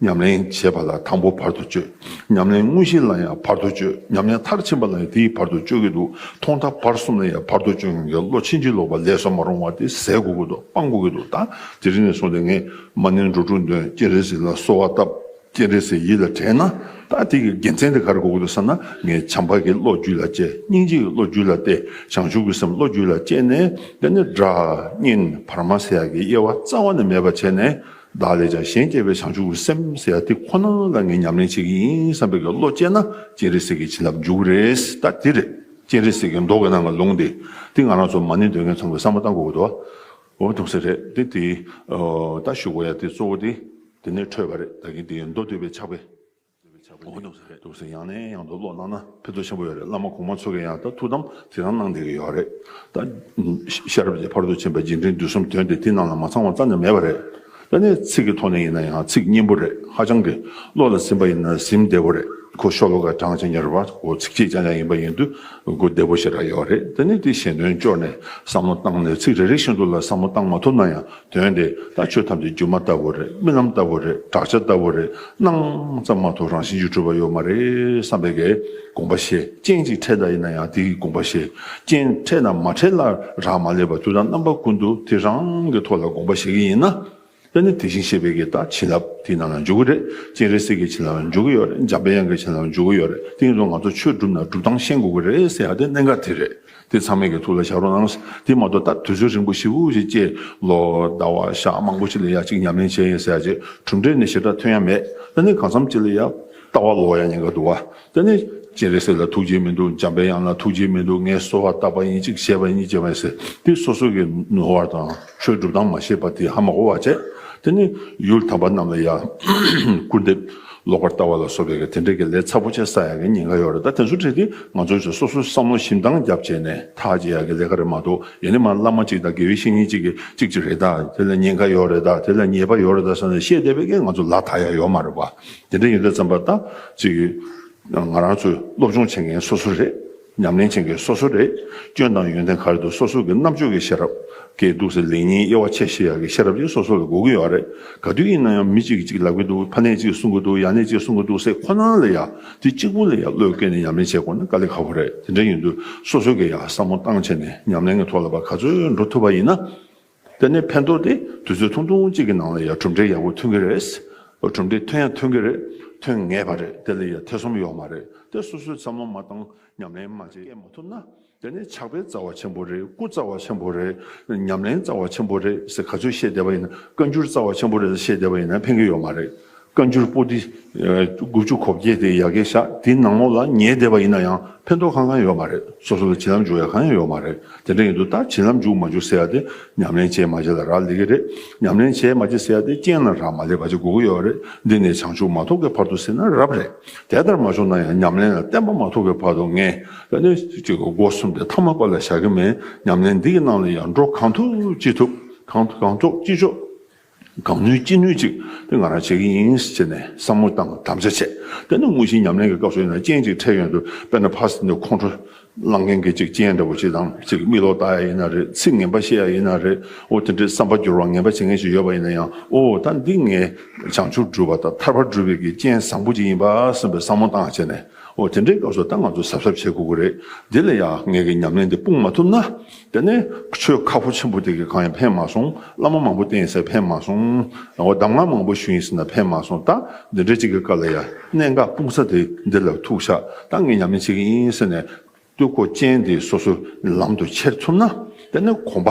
ཉམས་ལེན་བྱེད་པ་ལ་དང་པོ་བར་དུ་གཅོད། ཉམས་ལེན་དངོས་གཞི་ལ་ཡང་བར་དུ་གཅོད། ཉམས་ལེན་མཐར་ཕྱིན་པ་ལ་ཡང་དེའི་བར་དུ་གཅོད་ཀྱི་འདུག་མཐོང་ཐོས་བར་གསུམ་ལ་ཡང་བར་དུ་གཅོད་མཁན་གྱི་བློ་ཕྱིན་ཅི་ལོག་པ་ལས་སུ་མ་རུང་བ་དེ་ཟད་དགོས་ཀྱི་འདུག་སྤང་དགོས་ཀྱི་འདུག་ད་དེ་རིང་ནས་བཟུང་སྟེ་ངས་མ་ཎི་འགྲོ་དྲུག་འདོན། སྤྱན་རས་གཟིགས་ལ་གསོལ་བ་བཏབ། སྤྱན་རས་གཟིགས་ཡིད་ལ་དྲན་ན། ད་དེ་གི་དགེ་མཚན་དེ་ག་རེ་དགོས་ཀྱི་འདུག་ཟེར་ན། ངས་བྱམས་པ་གི་བློ་རྒྱུད་ལ་སྐྱེས། སྙིང་རྗེ་གི་བློ་རྒྱུད་ལ་སྐྱེས། བྱང་ཆུབ་ཀྱི་སེམས་བློ་རྒྱུད་ལ་སྐྱེས་ནས། དེ་ནས་དགྲ་གཉེན་བར་མ་ཟེར་ཡག་གི་དབྱེ་བ་རྩ་བ་ནས་མེད་པ་བྱས་ནས། བདག་ལས་ཀྱང་གཞན་གཅེས་པའི་བྱང་ཆུབ་ཀྱི་སེམས་ཟེར་ཡག་དེ་ཁོ་ན་ལ་ངས་ཉམས་ལེན་བྱེད་ཀྱི་ཡིན་བསམ་པའི་གི་བློ་སྐྱེས་ན། སྤྱན་རས་གཟིགས་ཀྱི་བྱིན་རླབས་འཇུག་གི་རེད། ད་དེ་རེད། སྤྱན་རས་གཟིགས་ཀྱི་མདོ་གི་ནང་གི་ལུང་དེ། དེ་ང་རང་ཚོ་མ་ཎི་འདོན་མཁན་ཚང་མས་བསམ་བློ་བཏང་དགོས་ཀྱི་འདུག་འོ་དུང་སེ་རེད། དེ་དེ་ད་ཞུ་དགོས་ཡ་དེ་གཙོ་བོ་དེ་དེ་ནས་འཕྲོས་པ་རེད། ད་གིན་དེ་མདོ་སྡུད་པའི་ཕྱག་དཔེ། འོ་དུང་སེ་རེད། དུང་སེ་ཡང་ནས་ཡང་དུ་ཀློག་གནང་ན་ཕན་ཐོགས་ཆེན་པོ་ཡོད་རེད། བླ་མ་གོང་མ་ཚོ་གིས་ཡང་ད་ཐུགས་དམ་དེ་རང་གནང་བསྡད་ཀྱི་ཡོད་རེད། ད་ཤེས་རབ་ཀྱི་ཕ་རོལ་ཏུ་ཕྱིན་པ་རྗེས་དྲན་དུས་གསུམ་དོན་དེ་དེ་ནང་ལ་མ་ཚང་བ་རྩ་ནས་མེད་པ་རེད། ད་ནི་ཚིག་གི་ཐོག་ནས་ཡིན་ན་ཡང་ཚིག་སྙན་པོ་རེད། ཧ་ཅང་གི་བློ་ལ་ཟིན་པ་ཡིན་ན་ཟིན་བདེ་པོ་རེད། ཁོ་ཤོ་ལོ་ཀ་གྲངས་ཅན་ཉར་བ་ཁོ་ཚིགས་བཅད་རྐྱང་རྐྱང་ཡིན་པ་ཡིན་དུས་གོ་བདེ་པོ་ཞེ་དྲག་ཡོད་རེད། དེ་ནི་དེ་ཞེ་འདོན་སྐྱོར་ནས་བསམ་བློ་བཏང་ནས་ཚིག་རེ་རེ་བཞིན་དུ་ལ་བསམ་བློ་བཏང་མ་ཐུབ་ན་ཡང་དོན་དེ་ད་ཆོས་ཐམས་ཅད་སྒྱུ་མ་ལྟ་བུ་རེད། རྨི་ལམ་ལྟ་བུ་རེད། བྲག་ཅ་ལྟ་བུ་རེད། སྣང་ཙམ་མ་གཏོགས་རང་བཞིན་གྱིས་གྲུབ་པ་ཡོད་མ་རེད་བསམ་པའི་གི་དགོངས་པ་བཞེས། རྐྱེན་ཅིག་འཕྲད་ད་ཡིན་ན་ཡང་དེ་གི་དགོངས་པ་བཞེས། རྐྱེན་འཕྲད་ན་མ་འཕྲད་ལ་རག་མ་ལས་པ་དུས་དང་རྣམ་པ་ཀུན་ཏུ་དེ་རང་གི་ཐོག་ལ་དགོངས་པ་བཞེས་ཀྱི་ཡིན་ན། དེ་ནི་དེ་བཞིན་གཤེགས་པའི་གི་ད་བྱིན་རླབས་དེའི་ནང་ལ་འཇུག་གི་རེད། སྤྱན་རས་གཟིགས་ཀྱི་བྱིན་རླབས་འཇུག་གི་ཡོད་རེད། འཇམ་པའི་དབྱངས་ཀྱི་བྱིན་རླབས་འཇུག་གི་ཡོད་རེད། དེ་ཡིན་དུས་ང་ཚོ་ཆོས་སྒྲུབ་ན་སྒྲུབ་སྟངས་ཤེས་དགོས་ཀྱི་རེད་ཟེར་ཡ་དེ་གནད་འགག་དེ་རེད། དེ་ཚང་མས་ཀྱི་ཐུགས་ལ་བཞག་རོགས་གནང་། དེ་མ་གཏོགས་ད་དུས་ཚོད་རིང་པོ་ཞེ་པོ་ཞིག་བཅད་ལོ་ཟླ་བ་ཞག་མང་པོ་ཞིག་ལ་ཡ་གཅིག་ཉམས་ལེན་བྱས་ཡིན་ཟེར་ཡ་ཅིག་གྲུབ་འབྲས་ནི་ཞེ་དྲག་ཐོན་ཡ་མེད། ད་ནི་གང་འཚམ་ཅིག་ལ་ཡ་ལྟ་བ་ལོག་ཡ་ཉེན་ཁ་འདུག་བ། ད་ནི་སྤྱན་རས་གཟིགས་ལ་ཐུགས་རྗེ་མི་འདུག་འཇམ་པའི་དབྱངས་ལ་ཐུགས་རྗེ་མི་འདུག་ངས་གསོལ་བ་བཏབ་པ་ཡིན་གཅིག་བྱས་པ་ཡིན་བྱས་པ་ཡིན་ཟེར། དེ་སོ་སོ་གི་ནོར་བ་དང་ཆོས་སྒྲུབ་སྟངས་མ་ཤེས་པ་དེ་ཧ་མ་གོ་བ་བྱས། དེ་ནི་ཡུལ་དམ་པ་རྣམས་ལ་ཡ་སྐུར་འདེབས་ལོག་པར་ལྟ་བ་ལ་སོགས་པའི་གི་དེ་འདྲའི་གི་ལས་ཚ་པོ་ཆེ་བསགས་ཡ་གི་ཉེན་ཁ་ཡོད་རེད། ད་དེ་ཚོ་འདྲ་དེ་ང་ཚོས་སོ་སོ་བསམ་བློ་ཞིབ་འདང་བརྒྱབ་བྱས་ནས་ཐག་བཅད་ཡ་གི་ལས་ཀ་རེད་མ་གཏོགས། ཡིན་ནའི་མ་བླ་མ་གཅིག་དང་དགེ་བའི་བཤེས་གཉེན་གཅིག་གིས་གཅིག་གཅིག་རེད་ད། དེ་ལ་ཉེན་ཁ་ཡོད་རེད་ད། དེ་ལ་ཉེས་པ་ཡོད་རེད་ད་ཟེར་ནས་བཤད་བསྡད་པའི་གི་ང་ཚོ་ལ་ད་ཡ་ཡོད་མ་རེད་བ། དེ་འདྲ་ཡིན་དུས་ཙམ་པ་ད་ཅིག་ང་རང་ཚོའི་སློབ་སྦྱོང་བྱེད་མཁན་སོ་སོ་རེད། ཉམས་ལེན་བྱེད་མཁན་སོ་སོ་རེད། སྐྱོན་དང་ཡོན་ཏན་ག་རེ་འདུག་སོ་སོ་གི་རྣམ་དཔྱོད་ཀྱི་ཤེས་རབ་ཀྱིས་འདུག་ཟེར། ལེགས་ཉེས་དབྱེ་བ་ཕྱེ་ཤེས་ཡག་གི་ཤེས་རབ་ཅིག་སོ་སོ་ལ་དགོས་ཀྱི་ཡོད་རེད། ག་དུས་ཡིན་ན་ཡང་མི་གཅིག་གིས་གཅིག་ལབ་ཀྱི་འདུག་ཕ་ནས་གཅིག་གསུང་གི་འདུག་ཡ་ནས་གཅིག་གསུང་གི་འདུག་ཟེར་ཁོ་ན་ལ་ཡ་དེ་གཅིག་པུ་ལ་ཡ་བློས་བཀལ་ནས་ཉམས་ལེན་བྱེད་དགོས་ན་དཀའ་ལས་ཁག་པོ་རེད། དེ་འདྲ་ཡིན་དུས་སོ་སོ་གི་ཡ་བསམ་བློ་བཏང་བྱས་ནས་ཉམས་ལེན་གྱི་ཐོག་ལ་བ་ག་ཚོད་འགྲོ་ཐུབ་པ་ཡིན་ན། དེ་ནས་ཕན་ཐོགས་དེ་དུས་ཚོད་ཐུང་ཐུང་གཅིག་གི་ནང་ལ་ཡང་གྲུབ་འབྲས་ཡག་པོ་ཐོན་གྱི་རེད། གྲུབ་འབྲས་ཐོན་ཡང་ཐོན་གྱི་རེད། ཐོན་ངེས་པ་རེད། དེ་ལ་ཡང་ཐེ་ཚོམ་ཡོད་མ་རེད། དེ་སོ་སོས་བསམ་བློ་མ་བཏང་ཉམས་ལེན་མ་བྱས་སྐྱེལ་མ་ཐུབ་ན། དེ་ནས་ཕྱག་དཔེ་རྩ་བ་ཆེན་པོ་རེད། སྐུ་རྩ་བ་ཆེན་པོ་རེད། ཉམས་ལེན་རྩ་བ་ཆེན་པོ་རེད་ཟེར་ག་ཚོད་བཤད་བསྡད་པ་ཡིན་ན། བཀའ་འགྱུར་རྩ་བ་ཆེན་པོ་རེད་ཟེར་བཤད་བསྡད་པ་ཡིན་ན་ཕན་གྱི་ཡོད་མ་རེད། བཀའ་འགྱུར་པོ་ཏི་དགུ་བཅུ་གོ་བརྒྱད་དེ་ཡ་གི་ཤག་དེའི་ནང་ལོགས་ལ་ཉལ་བསྡད་པ་ཡིན་ན་ཡང་ཕན་ཐོགས་གང་གང་ཡོད་མ་རེད། སོ་སོ་ལ་བྱིན་རླབས་འཇུག་ཡ་གང་ཡང་ཡོད་མ་རེད། དེ་འདྲ་ཡིན་དུས་ད་བྱིན་རླབས་འཇུག་མ་འཇུག་ཟེར་ཡ་དེ་ཉམས་ལེན་བྱས་མ་བྱས་ལ་རག་ལས་ཀྱི་རེད། ཉམས་ལེན་བྱས་མ་བྱས་ཟེར་ཡ་དེ་རྐྱེན་ལ་རག་མ་ལས་པ་ཅིག་དགོས་ཀྱི་ཡོད་རེད། འདི་ནས་བྱང་ཆུབ་མ་ཐོབ་ཀྱི་བར་དུ་ཟེར་ན་རབ་རེད། དེ་ལྟར་མ་བྱུང་ན་ཡང་ཉམས་ལེན་ལ་བརྟན་པ་མ་ཐོབ་ཀྱི་བར་དུ་ངས་ད་ནི་ཅིག་སྒོ་གསུམ་དེ་ཐ་མལ་པ་ལ་བཞག་གི་མེད། ཉམས་ལེན་འདི་གི་ནང་ལ་ཡང་འགྲོ་གང་ཐུབ་ཅི་ཐུབ། གང་གང་ཐུབ་ཅི་ཆོག་གང་ནུས་ཅི་ནུས་ཅིག་དེ་ང་རང་བྱེད་ཀྱི་ཡིན་ཟེར་ནས་བསམ་བློ་བཏང་དམ་བཅའ་བྱས། དེ་ནི་དངོས་གཞིའི་ཉམས་ལེན་གྱི་སྐབས་སུ་ཡིན་ན་རྐྱེན་ཅིག་འཕྲད་ཡོང་དུས་དཔེར་ན་ཕར་ཟིན་ནས་ཁོང་ཁྲོ་ལངས་མཁན་གྱི་ཅིག་རྐྱེན་འདྲ་བོ་ཅིག་དང་ཅིག་མིག་ལོག་ལྟ་ཡ་ཡིན་ན་རེད། ཚིག་ངན་པ་བཤད་ཡ་ཡིན་ན་རེད། འོ་དེ་འདྲའི་བསམ་པ་འགྱུར་བ་ངན་པ་བྱེད་མཁན་ཞིག་ཡོད་པ་ཡིན་ན་ཡང་། འོ་ད་འདི་ངས་བྱང་ཆུབ་སྒྲུབ་པ་དང་ཐར་པ་སྒྲུབ་པའི་གི་རྐྱེན་བཟང་པོ་ཅིག་ཡིན་པ་བསམ་པའི་བསམ་བློ་བཏང་བྱས་ནས། འོ་དེ་འདྲའི་སྐབས་སུ་ད་ང་ཚོ་གཟབ་གཟབ་བྱེད་དགོས་ཀྱི་རེད། འདི་ལ་ཡང་ངེད་ཀྱི་ཉམས་ལེན་འདི་སྤུངས་མ་ཐུབ་ན། དེ་ནས་ཆོས་ཁག་པོ་ཆེན་པོ་དེ་གི་གང་ཡང་ཕན་མ་སོང་། བླ་མ་མང་པོ་བསྟེན་ཟེར་ཕན་མ་སོང་། འོ་གདམས་ངག་མང་པོ་ཞུས་ཡིན་ཟེར་ན་ཕན་མ་སོང་། ད་འདི་འདྲའི་ཅིག་གི་སྐབས་ལ་ཡང་གནད་འགག་སྤུངས་ས་དེ་འདི་ལ་ཐུག་ཤག་ད་ངས་ཉམས་ལེན་བྱེད་ཀྱི་ཡིན་ཟེར་ནས། དུས་འཁོར་ཅན་དེ་སོ་སོའི་ལམ་དུ་ཁྱེར་ཐུབ་ན། དེ་ནས་གོམ་པ་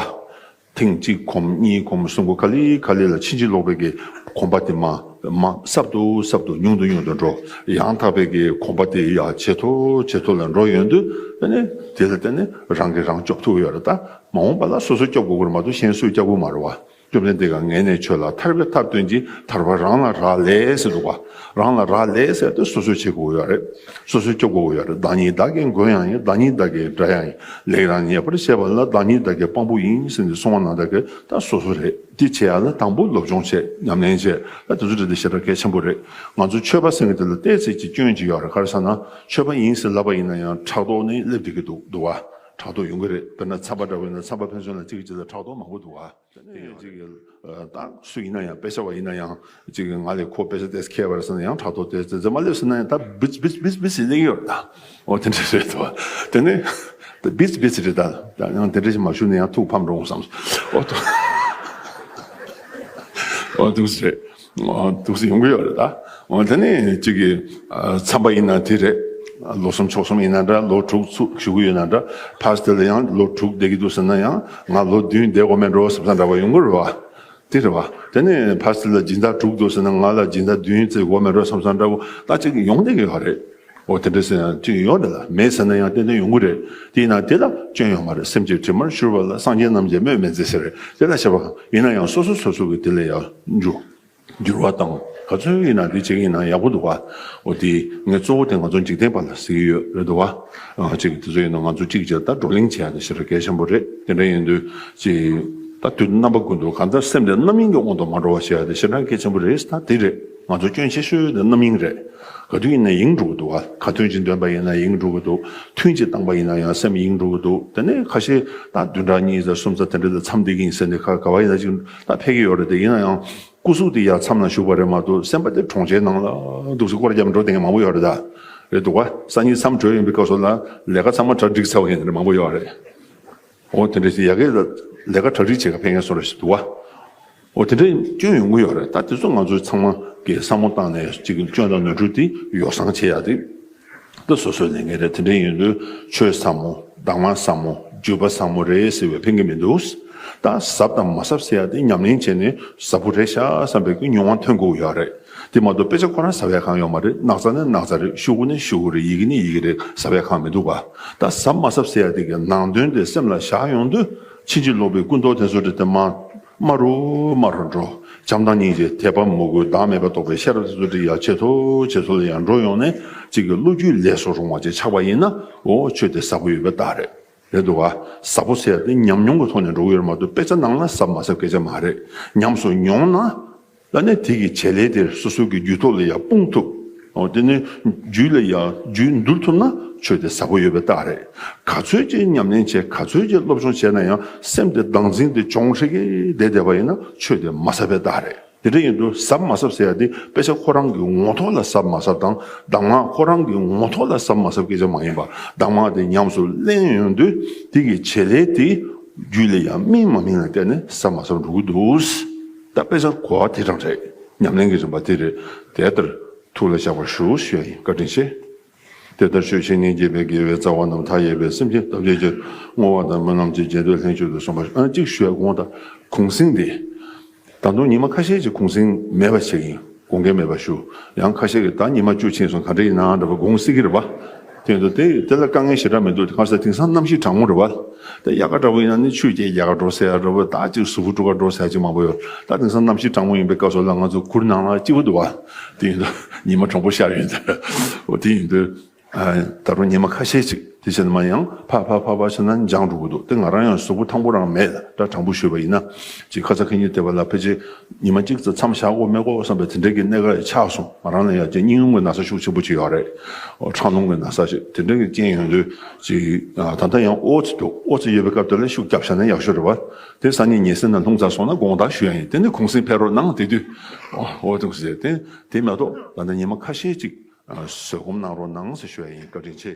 ཐེངས་གཅིག་གོམ་གཉིས་གོམ་གསུམ་གོམ་ག་ལེ་ག་ལེ་ལ་ཕྱིན་ཅི་ལོག་པའི་གི་གོམ་པ་དེ་མ་མ་སྲབ་ཏུ་སྲབ་ཏུ་ཉུང་དུ་ཉུང་དུ་འགྲོ། ཡང་དག་པའི་གི་གོམ་པ་དེ་ཡང་ཇེ་མཐོ་ཇེ་མཐོ་ལ་འགྲོ་ཡོང་དུས། དེ་ནས་དེ་ལ་བརྟེན་ནས་རང་གིས་རང་སྐྱོབ་ཐུབ་ཡོད་རེད། ད་མ་འོངས་པ་ལ་སོ་སོ་སྐྱོབ་དགོས་ཀྱི་རེད་མ་གཏོགས་གཞན་སུས་སྐྱོབ་ཀྱི་མ་རེད་བ། སྐྱོབ་མཁན་དེ་ག་ངས་ནས་ཁྱོད་ལ་ཐར་པའི་ཐབས་སྟོན་གྱིས། ཐར་པ་རང་ལ་རག་ལས་ཟེར་འདུག་བ། རང་ལ་རག་ལས་ཟེར་དེ་སོ་སོས་བྱེད་དགོས་ཡོད་རེད། སོ་སོས་སྐྱོབ་དགོས་ཡོད་རེད། བདག་ཉིད་བདག་གི་མགོན་ཡང་ཡིན། བདག་ཉིད་བདག་གི་དགྲ་ཡང་ཡིན། ལེགས་དང་ཉེས་པར་བཤད་པ་ལ་བདག་ཉིད་བདག་གི་དཔང་པོ་ཡིན་ཟེར་ནས་གསུངས་པ་ནང་ལྟར་གྱི་ད་སོ་སོ་རེད། དེ་བྱེད་ཡ་ལ་དང་པོ་སློབ་སྦྱོང་བྱེད། ཉམས་ལེན་བྱེད། ད་དེ་ཚོ་རེད་དེ་ཞེ་དྲག་གལ་ཆེན་པོ་རེད། ང་ཚོ་ཆོས་པ་ཟེར་མཁན་དེ་ལ་ཏོག་ཙམ་གྱི་སྐྱོན་ཅིག་ཡོད་རེད། ག་རེ་ཟེར་ན་ཆོས་པ་ཡིན་ཟེར་ལབ་པ་ཡིན་ན་ཡང་ཕྲག་དོག་ནི་སླེབས་བསྡད་ཀྱི་འདུག་འདུག་བ། ཕྲག་དོག་ཡོང་གི་རེད། དཔེར་ན་ཚངས་པ་འདྲ་བོ་ཡིན་ན་ཚངས་པ་ཕན་ཚུན་ལ་གཅིག་གིས་གཅིག་ལ་ཕྲག་དོག་མང་པོ་འདུག་བ། དེ་ནས་ཅིག་ད་སུ་ཡིན་ན་ཡང་དཔེ་ཆ་བ་ཡིན་ན་ཡང་ཅིག་ང་ལས་ཁོ་དཔེ་ཆ་ཏོག་ཙམ་མཁས་པ་རེད་ཟེར་ན་ཡང་ཕྲག་དོག་དེ་དེ་མ་སླེབས་ཟེར་ན་ཡང་ད་བིས་བིས་བིས་བིས་ཟེར་ལེགས་ཡོད་རེད་ད། འོ་དེ་འདྲ་རེད་དོ། དེ་ནས་ད་བིས་བིས་རེད་ད། ད་ཡང་དེ་འདྲ་ཞིག་མ་ཞུ་ན་ཡང་ཐུགས་ཕམ་འགྲོ་འོང་བསམ། འོ་དོ། འོ་འདུག་སེ་རེད། འོ་འདུག་སེ་ཡོང་གི་ཡོད་རེད་ད། འོ་དེ་ནས་གཅིག་གིས་ཨ་མཚམས་པ་ཡིན་ན་དེ་རེད། ལོ་གསུམ་ཕྱོགས་གསུམ་ཡིན་ན་འདྲ། ལོ་དྲུག་ཚུགས་བཞུགས་ཀྱི་ཡོད་ན་འདྲ། ཕར་དེ་ལ་ཡང་ལོ་དྲུག་བསྡད་ཀྱི་འདུག་ཟེར་ན་ཡང་ང་ལོ་བདུན་བསྡད་དགོས་མེད་འགྲོ་བསམ་ས་འདྲ་བ་ཡོང་གི་རེད་བ། དེ་རེད་བ། དེ་ནས་ཕར་དེ་ལ་སྦྱིན་བདག་དྲུག་འདུག་ཟེར་ན་ང་ལ་སྦྱིན་བདག་བདུན་བརྩི་དགོས་མེད་འགྲོ་བསམ་ས་འདྲ་བོ་ད་གཅིག་ཡོང་བསྡད་ཀྱི་ཡོད་རེད། འོ་དེ་འདྲ་ཟེར་ཡང་གཅིག་ཡོད་འདྲ་ལ། མེད་ཟེར་ན་ཡང་ཏན་ཏན་ཡོང་གི་རེད། དེ་ཡིན་ན་དེ་ལ་སྐྱོན་ཡོད་མ་རེད། སེམས་ཀྱི་དྲི་མར་བཞུར་བ་ལ་སངས་རྒྱས་རྣམས་ཀྱིས་སྨོས་མི་མཛད་ཟེར་རེད། དེ་ལ་བྱ་བ་ཡིན་ན་ཡང་སོ་སོ་སོ་སོ་གི་དེ་ལ་ཡང་འགྱུར། འགྱུར་བ་དང་ག་ཚོད་ཡིན་ན་དེ་བྱེད་ཀྱི་ཡིན་ན་ཡག་པོ་འདུག་བ། འོ་དེ་ངས་གཙོ་བོ་དེ་ང་ཚོ་འཇིག་རྟེན་པ་ལ་ཟེར་གྱི་ཡོད་རེད་འདུག་བ། ཨ་གཅིག་དེ་ཚོ་ཡིན་ན་ང་ཚོ་གཅིག་བྱས་ད་བགྲོ་གླེང་བྱེད་ཡ་དེ་ཞེ་དྲག་གལ་ཆེན་པོ་རེད། དེ་འདྲ་ཡིན་དུས་ཅིག་ད་དུས་རྣམ་པ་ཀུན་ཏུ་གང་ལྟར་སེམས་དེ་རྣམ་གཡེང་གི་དབང་དུ་མ་འགྲོ་བ་བྱེད་ཡ་དེ་ཞེ་དྲག་གལ་ཆེན་པོ་རེད། ད་དེ་རེད། ང་ཚོ་སྐྱོན་ཆེ་ཤོས་དེ་རྣམ་གཡེང་རེད། ག་དུས་ཡིན་ན་ཡེངས་འགྲོ་གི་འདུག་བ། ཁ་ཏོན་ཅིག་འདོན་པ་ཡིན་ན་ཡེངས་འགྲོ་གི་འདུག་ཐུན་ཅིག་བཏང་པ་ཡིན་ན་ཡང་སེམས་ཡེངས་འགྲོ་གི་འདུག་དེ་ནས་ཁ་ཤས་ད་བདུན་ཕྲག་གཉིས་ཙམ་གསུམ་ཙམ་དེ་འདྲ་ལ་མཚམས་བསྡད་ཀྱི་ཡིན་ཟེར་ནས་ཁ་ག་བ་ཡིན་ན་ཅིག་ད་ཕེབས་ཀྱི་ཡོད་རེད། དེ་ཡིན་ན་ཡང་སྐུ་གཟུགས་དེ་ཡར་མཚམས་ལ་བཞུགས་པ་རེད་མ་གཏོགས་སེམས་པ་དེ་གྲོང་ཁྱེར་ནང་ལ་འདུག་སེ་སྐོར་རྒྱབ་འགྲོ་བསྡད་མཁན་མང་པོ་ཡོད་རེད། ད་རེད་འདུག་བ། སང་ཉིན་མཚམས་གྲོལ་ཡོང་པའི་སྐབས་སུ་ལ་ལས་ཀ་ཚང་མ་གྲ་སྒྲིག་ཚར་བ་ཡིན་ནི་མང་པོ་ཡོད་རེད། འོ་དེ་འདྲ་ཞིག་ཡ་གི་ལས་ཀ་གྲ་སྒྲིག་བྱེད་ག་ཕན་ཡོན་སོང་ར་ཞིག་འདུག་བ། འོ་དེ་འདྲའི་སྐྱོན་ཡོང་གི་ཡོད་རེད། ད་དེ་ཚོ་ང་ཚོས་ཚང་མ་གི་བསམ་བློ་བཏང་ནས་ཅིག་སྐྱོན་དང་ནོར་འཁྲུལ་དེ་ཡོ་བསྲང་བྱེད་ཡ་དེ་ད་སོ་སོའི་ལས་འགན་རེད། དེ་འདྲ་ཡིན་དུས་ཆོས་ཟབ་མོ་གདམས་ངག་ཟབ་མོ་བརྒྱུད་པ་ཟབ་མོ་རེད་ཟེར་བས་ཕན་གི་མི་འདུག་ད་ཟབ་དང་མ་ཟབ་ཟེར་ཡ་དེ་ཉམས་ལེན་བྱས་ནས་ཟབ་པོ་རེད་ཤག་བསམ་པའི་གི་མྱོང་བ་ཐོན་དགོས་ཡོད་རེད། དེ་མ་གཏོགས་དཔེ་ཆ་ཁོ་རང་ཟབ་ཡ་གང་ཡོད་མ་རེད། སྣག་ཚ་ནི་སྣག་ཚ་རེད། ཤོག་བུ་ནི་ཤོག་བུ་རེད། ཡི་གེ་ནི་ཡི་གེ་རེད། ཟབ་ཡ་གང་མི་འདུག་ག་ད་ཟབ་མ་ཟབ་ཟེར་ཡ་དེ་གི་ནང་དོན་དེ་སེམས་ལ་བཞག་ཡོང་དུས་ཕྱིན་ཅི་ལོག་པའི་ཀུན་རྟོག་དེ་ཚོ་དེ་དེ་མ་དམའ་རུ་དམའ་རུ་འགྲོ། བྱམས་དང་སྙིང་རྗེ་དད་པ་མོས་གུས་བདག་མེད་པ་རྟོགས་པའི་ཤེས་རབ་དེ་ཚོ་དེ་ཡར་ཇེ་མཐོ་ཇེ་མཐོ་ལ་ཡར་འགྲོ་ཡོང་ནས་གཅིག་གི་བློ་རྒྱུད་ལས་སུ་རུང་བ་ཅིག་ཆགས་པ་ཡིན་ན་འོ་ཆོས་དེ་ཟབ་པོ་ཡོད་པའི་རྟགས་རེད། རེད་འདུག་བ། ཟབ་པོ་ཟེར་ཡ་དེ་ཉམས་མྱོང་གི་ཐོག་ནས་འགྲོ་གི་ཡོད་རེད་མ་གཏོགས་དཔེ་ཆ་ནང་ལ་ཟབ་མ་ཟབ་སྐད་ཆ་མ་རེད། ཉམས་སུ་མྱོང་ན། ད་ནི་དེ་གི་བྱེད་ལས་དེ་སོ་སོ་གི་རྒྱུད་ཐོག་ལ་ཡང་སྤུངས་ཐུབ། འོ་དེ་ནི་རྒྱུད་ལ་ཡང་རྒྱུད་འདུལ་ཐུབ་ན་ཆོས་དེ་ཟབ་པོ་ཡོད་པའི་རྟགས་རེད། ག་ཚོད་ཅིག་ཉམས་ལེན་བྱས་ག་ཚོད་ཅིག་སློབ་སྦྱོང་བྱས་ན་ཡང་སེམས་དེ་བདག་འཛིན་དེ་གྱོང་ཧྲིལ་གྱིས་བསྡད་བསྡད་པ་ཡིན་ན་ཆོས་དེ་མ་ཟབ་པའི་རྟགས་རེད། དེ་འདྲ་ཡིན་དུས་ཟབ་མ་ཟབ་ཟེར་ཡ་དེ་དཔེ་ཆ་ཁོ་རང་གི་ངོ་ཐོག་ལ་ཟབ་མ་ཟབ་དང་གདམས་ངག་ཁོ་རང་གི་ངོ་ཐོག་ལ་ཟབ་མ་ཟབ་སྐད་ཆ་མ་ཡིན་པ། གདམས་ངག་དེ་ཉམས་སུ་ལེན་ཡོང་དུས་དེ་གི་བྱེད་ལས་དེ་རྒྱུད་ལ་ཡང་སྨིན་མ་སྨིན་ལ་བལྟས་ནས་ཟབ་མ་ཟབ་འགྲོ་གི་འདུག་ད་དཔེ་ཆ་གོ་བ་དེ་རང་རེད། ཉམས་ལེན་གྱི་རིམ་པ་དེ་རེད། དེ་ལྟར་ཐུགས་ལ་བཞག་པར་ཞུ་ཞུ་ཡ་ཡིན། བཀའ་དྲིན་ཆེ། དེ་ལྟར་ཆོས་བཤེས་གཉེན་དགྱེས་པའི་དགེ་བའི་རྩ་བ་རྣམས་མཐའ་ཡས་པའི་སེམས་ཅན་ཐམས་ཅད་ཀྱི་བསྔོ་བ་དང་སྨོན་ལམ་གྱི་རྗེས་ཟློས་ལྷན་ཅིག་ཏུ་གསུངས་པ། ཨ་གཅིག་ཞུ་ཡ་དགོངས་དག་གུང་གསེང་དེ། ད་དུང་ཉི་མ་ཁ་ཤས་ཅིག་གུང་གསེང་མེད་པ་བྱེད་ཀྱིན་དགོངས་འགལ་མེད་པ་ཞུ། ཡང་ཁ་ཤས་ཀྱིས་ད་ཉི་མ་བཅུ་ཕྱིན་སོང་ག་འདྲ་ཡིན་ན་འདྲ་པོ་དགོངས་སྲིད་ཀྱི་རེད་པ། དེ་ཡིན་དུས་དེ་དེ་ལ་དཀའ་ངལ་ཞེ་དྲག་མི་འདུག་གང་ཟེར་དེང་སང་གནམ་གཤིས་གྲང་མོ་རེད་པ། དེ་དབྱར་ཁ་འདྲ་པོ་ཡིན་ན་ནི་ཆུ་སྐྱེས་རྒྱགས་ག་འགྲོ་ཟེར་ཡ་འདྲ་པོ། ད་ཅིག་གཟུགས་པོ་དཀྲུག་ག་འགྲོ་ཟེར་ཡ་ཅིག་མང་པོ་ཡོད། ད་དེང་སང་གནམ་གཤིས་གྲང་མོ་ཡིན་པའི་སྐབས་སུ་ལ་ང་ཚོ་གུར་ནང་ལ་སྐྱིད་པོ་འདུག་པ། དེ་ཡིན་དུས་ཉི་མ་གྲང་པོ་ཤར་ཡོད་ད། འོ་དེ་ཡིན་དུས། ཨ་ད་རུང་ཉི་མ་ཁ་ཤས་ཅིག་དེ་བྱས་ན་མ་ཡང་ཕ་ཕ་ཕ་ཕ་བྱས་ན་འགྱངས་འགྲོ་གི་འདུག་དེ་ང་རང་ཡང་གཟུགས་པོ་ཐང་པོ་རང་མེད་ད། དྲང་པོ་ཞུས་པ་ཡིན་ན་ཅིག་ཁ་ཚ་ཁ་ཉིན་དེ་བ་ལ་ཕལ་ཆེར་ཉི་མ་གཅིག་ཙམ་མཚམས་བཞག་དགོས་མེད་དགོས་བསམ་པའི་དེ་འདྲའི་གི་གནད་འགག་ཆགས་སོང་། ང་རང་ལ་ཡང་ཅིག་སྙིང་རླུང་གི་ན་ཚ་ཤུགས་ཆེན་པོ་ཅིག་ཡོད་རེད། ཨོ་ཁྲག་རླུང་གི་ན་ཚ་ཞིག་དེ་འདྲའི་གི་རྐྱེན་ཡོང་དུས་ཅིག་ཨ་ད་ལྟ་ཡང་ཨོ་ཙི་འདུག་ཨོ་ཙི་ཡོད་པའི་སྐབས་དེ་ལ་ཤུགས་རྒྱབ་བཞག་ན་ཡག་ཤོས་རེད་པ། དེ་སང་ཉིན་ཉལ་སའི་ནང་ལྷུང་ཚར་སོང་ན་དགོངས་དག་ཞུ་ཡ་ཡིན། དེ་ནི་གུང་སེང་ཕེབས་རོགས་གནང་། དེ་དུས་ཨོ་ཨོ་དེ་དེ་མ་གཏོགས་ད་ལྟ་ཉི་མ་ཁ་ཤས་ཅིག་ཨ་བཟོད་སྒོམ་གནང་རོགས་གནང་ཟེར་ཞུ་ཡ་ཡིན། བཀའ་དྲིན་ཆེ།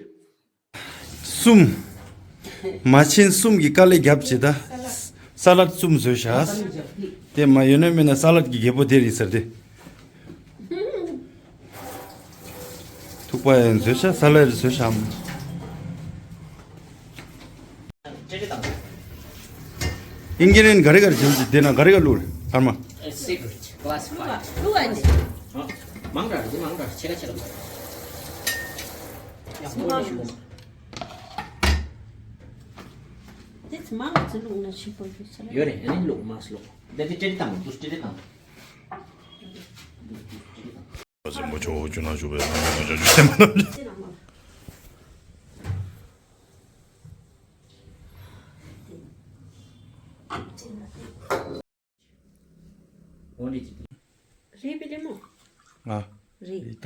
གསུམ། མ་ཆེན་གསུམ་གྱི་དཀའ་ལས་རྒྱབ་བྱེད་ད། ས་ལད་གསུམ་བཟོས་ཤག་དེ་མ་ཡོད་ན་མེད་ན་ས་ལད་ཀྱི་རྒྱལ་པོ་དེ་རེད་ཟེར་ཏེ། ཐུག་པ་ཡང་བཟོས་ཤག་ས་ལད་བཟོས་ཤག་ཨིན་གྱི་རེན་ག་རེ་ག་རེ་བྱེད་ཀྱི་དེ་ན་ག་རེ་ག་ལུག་རེད་ཨ་མ། Cigarette, glass of wine. མང་དྲགས་རེད། མང་དྲགས་ཆེ་ཁ་ཆེ་ལ། དེ་ཚོ་མང་ཙམ་བླུགས་ན་ཞིག་པོ་ཡོད་ས་རེད། ཡོད་རེད། ཨ་ནི་བླུགས་མ་བླུགས། དེ་དེ་ཏྲེ་ཏྲེ་བཏང་། འདུག་ཏྲེ་ཏྲེ་བཏང་། བ་ཟེར་མོ་ཇོ་བོ་ཇོ་ནང་བཞུགས་པའི་ནང་མི་ང་ཅག་ཇོ་བསྟན་པ་རྣམས། རེད་པས་ལེ་མོ། ང་། རེད།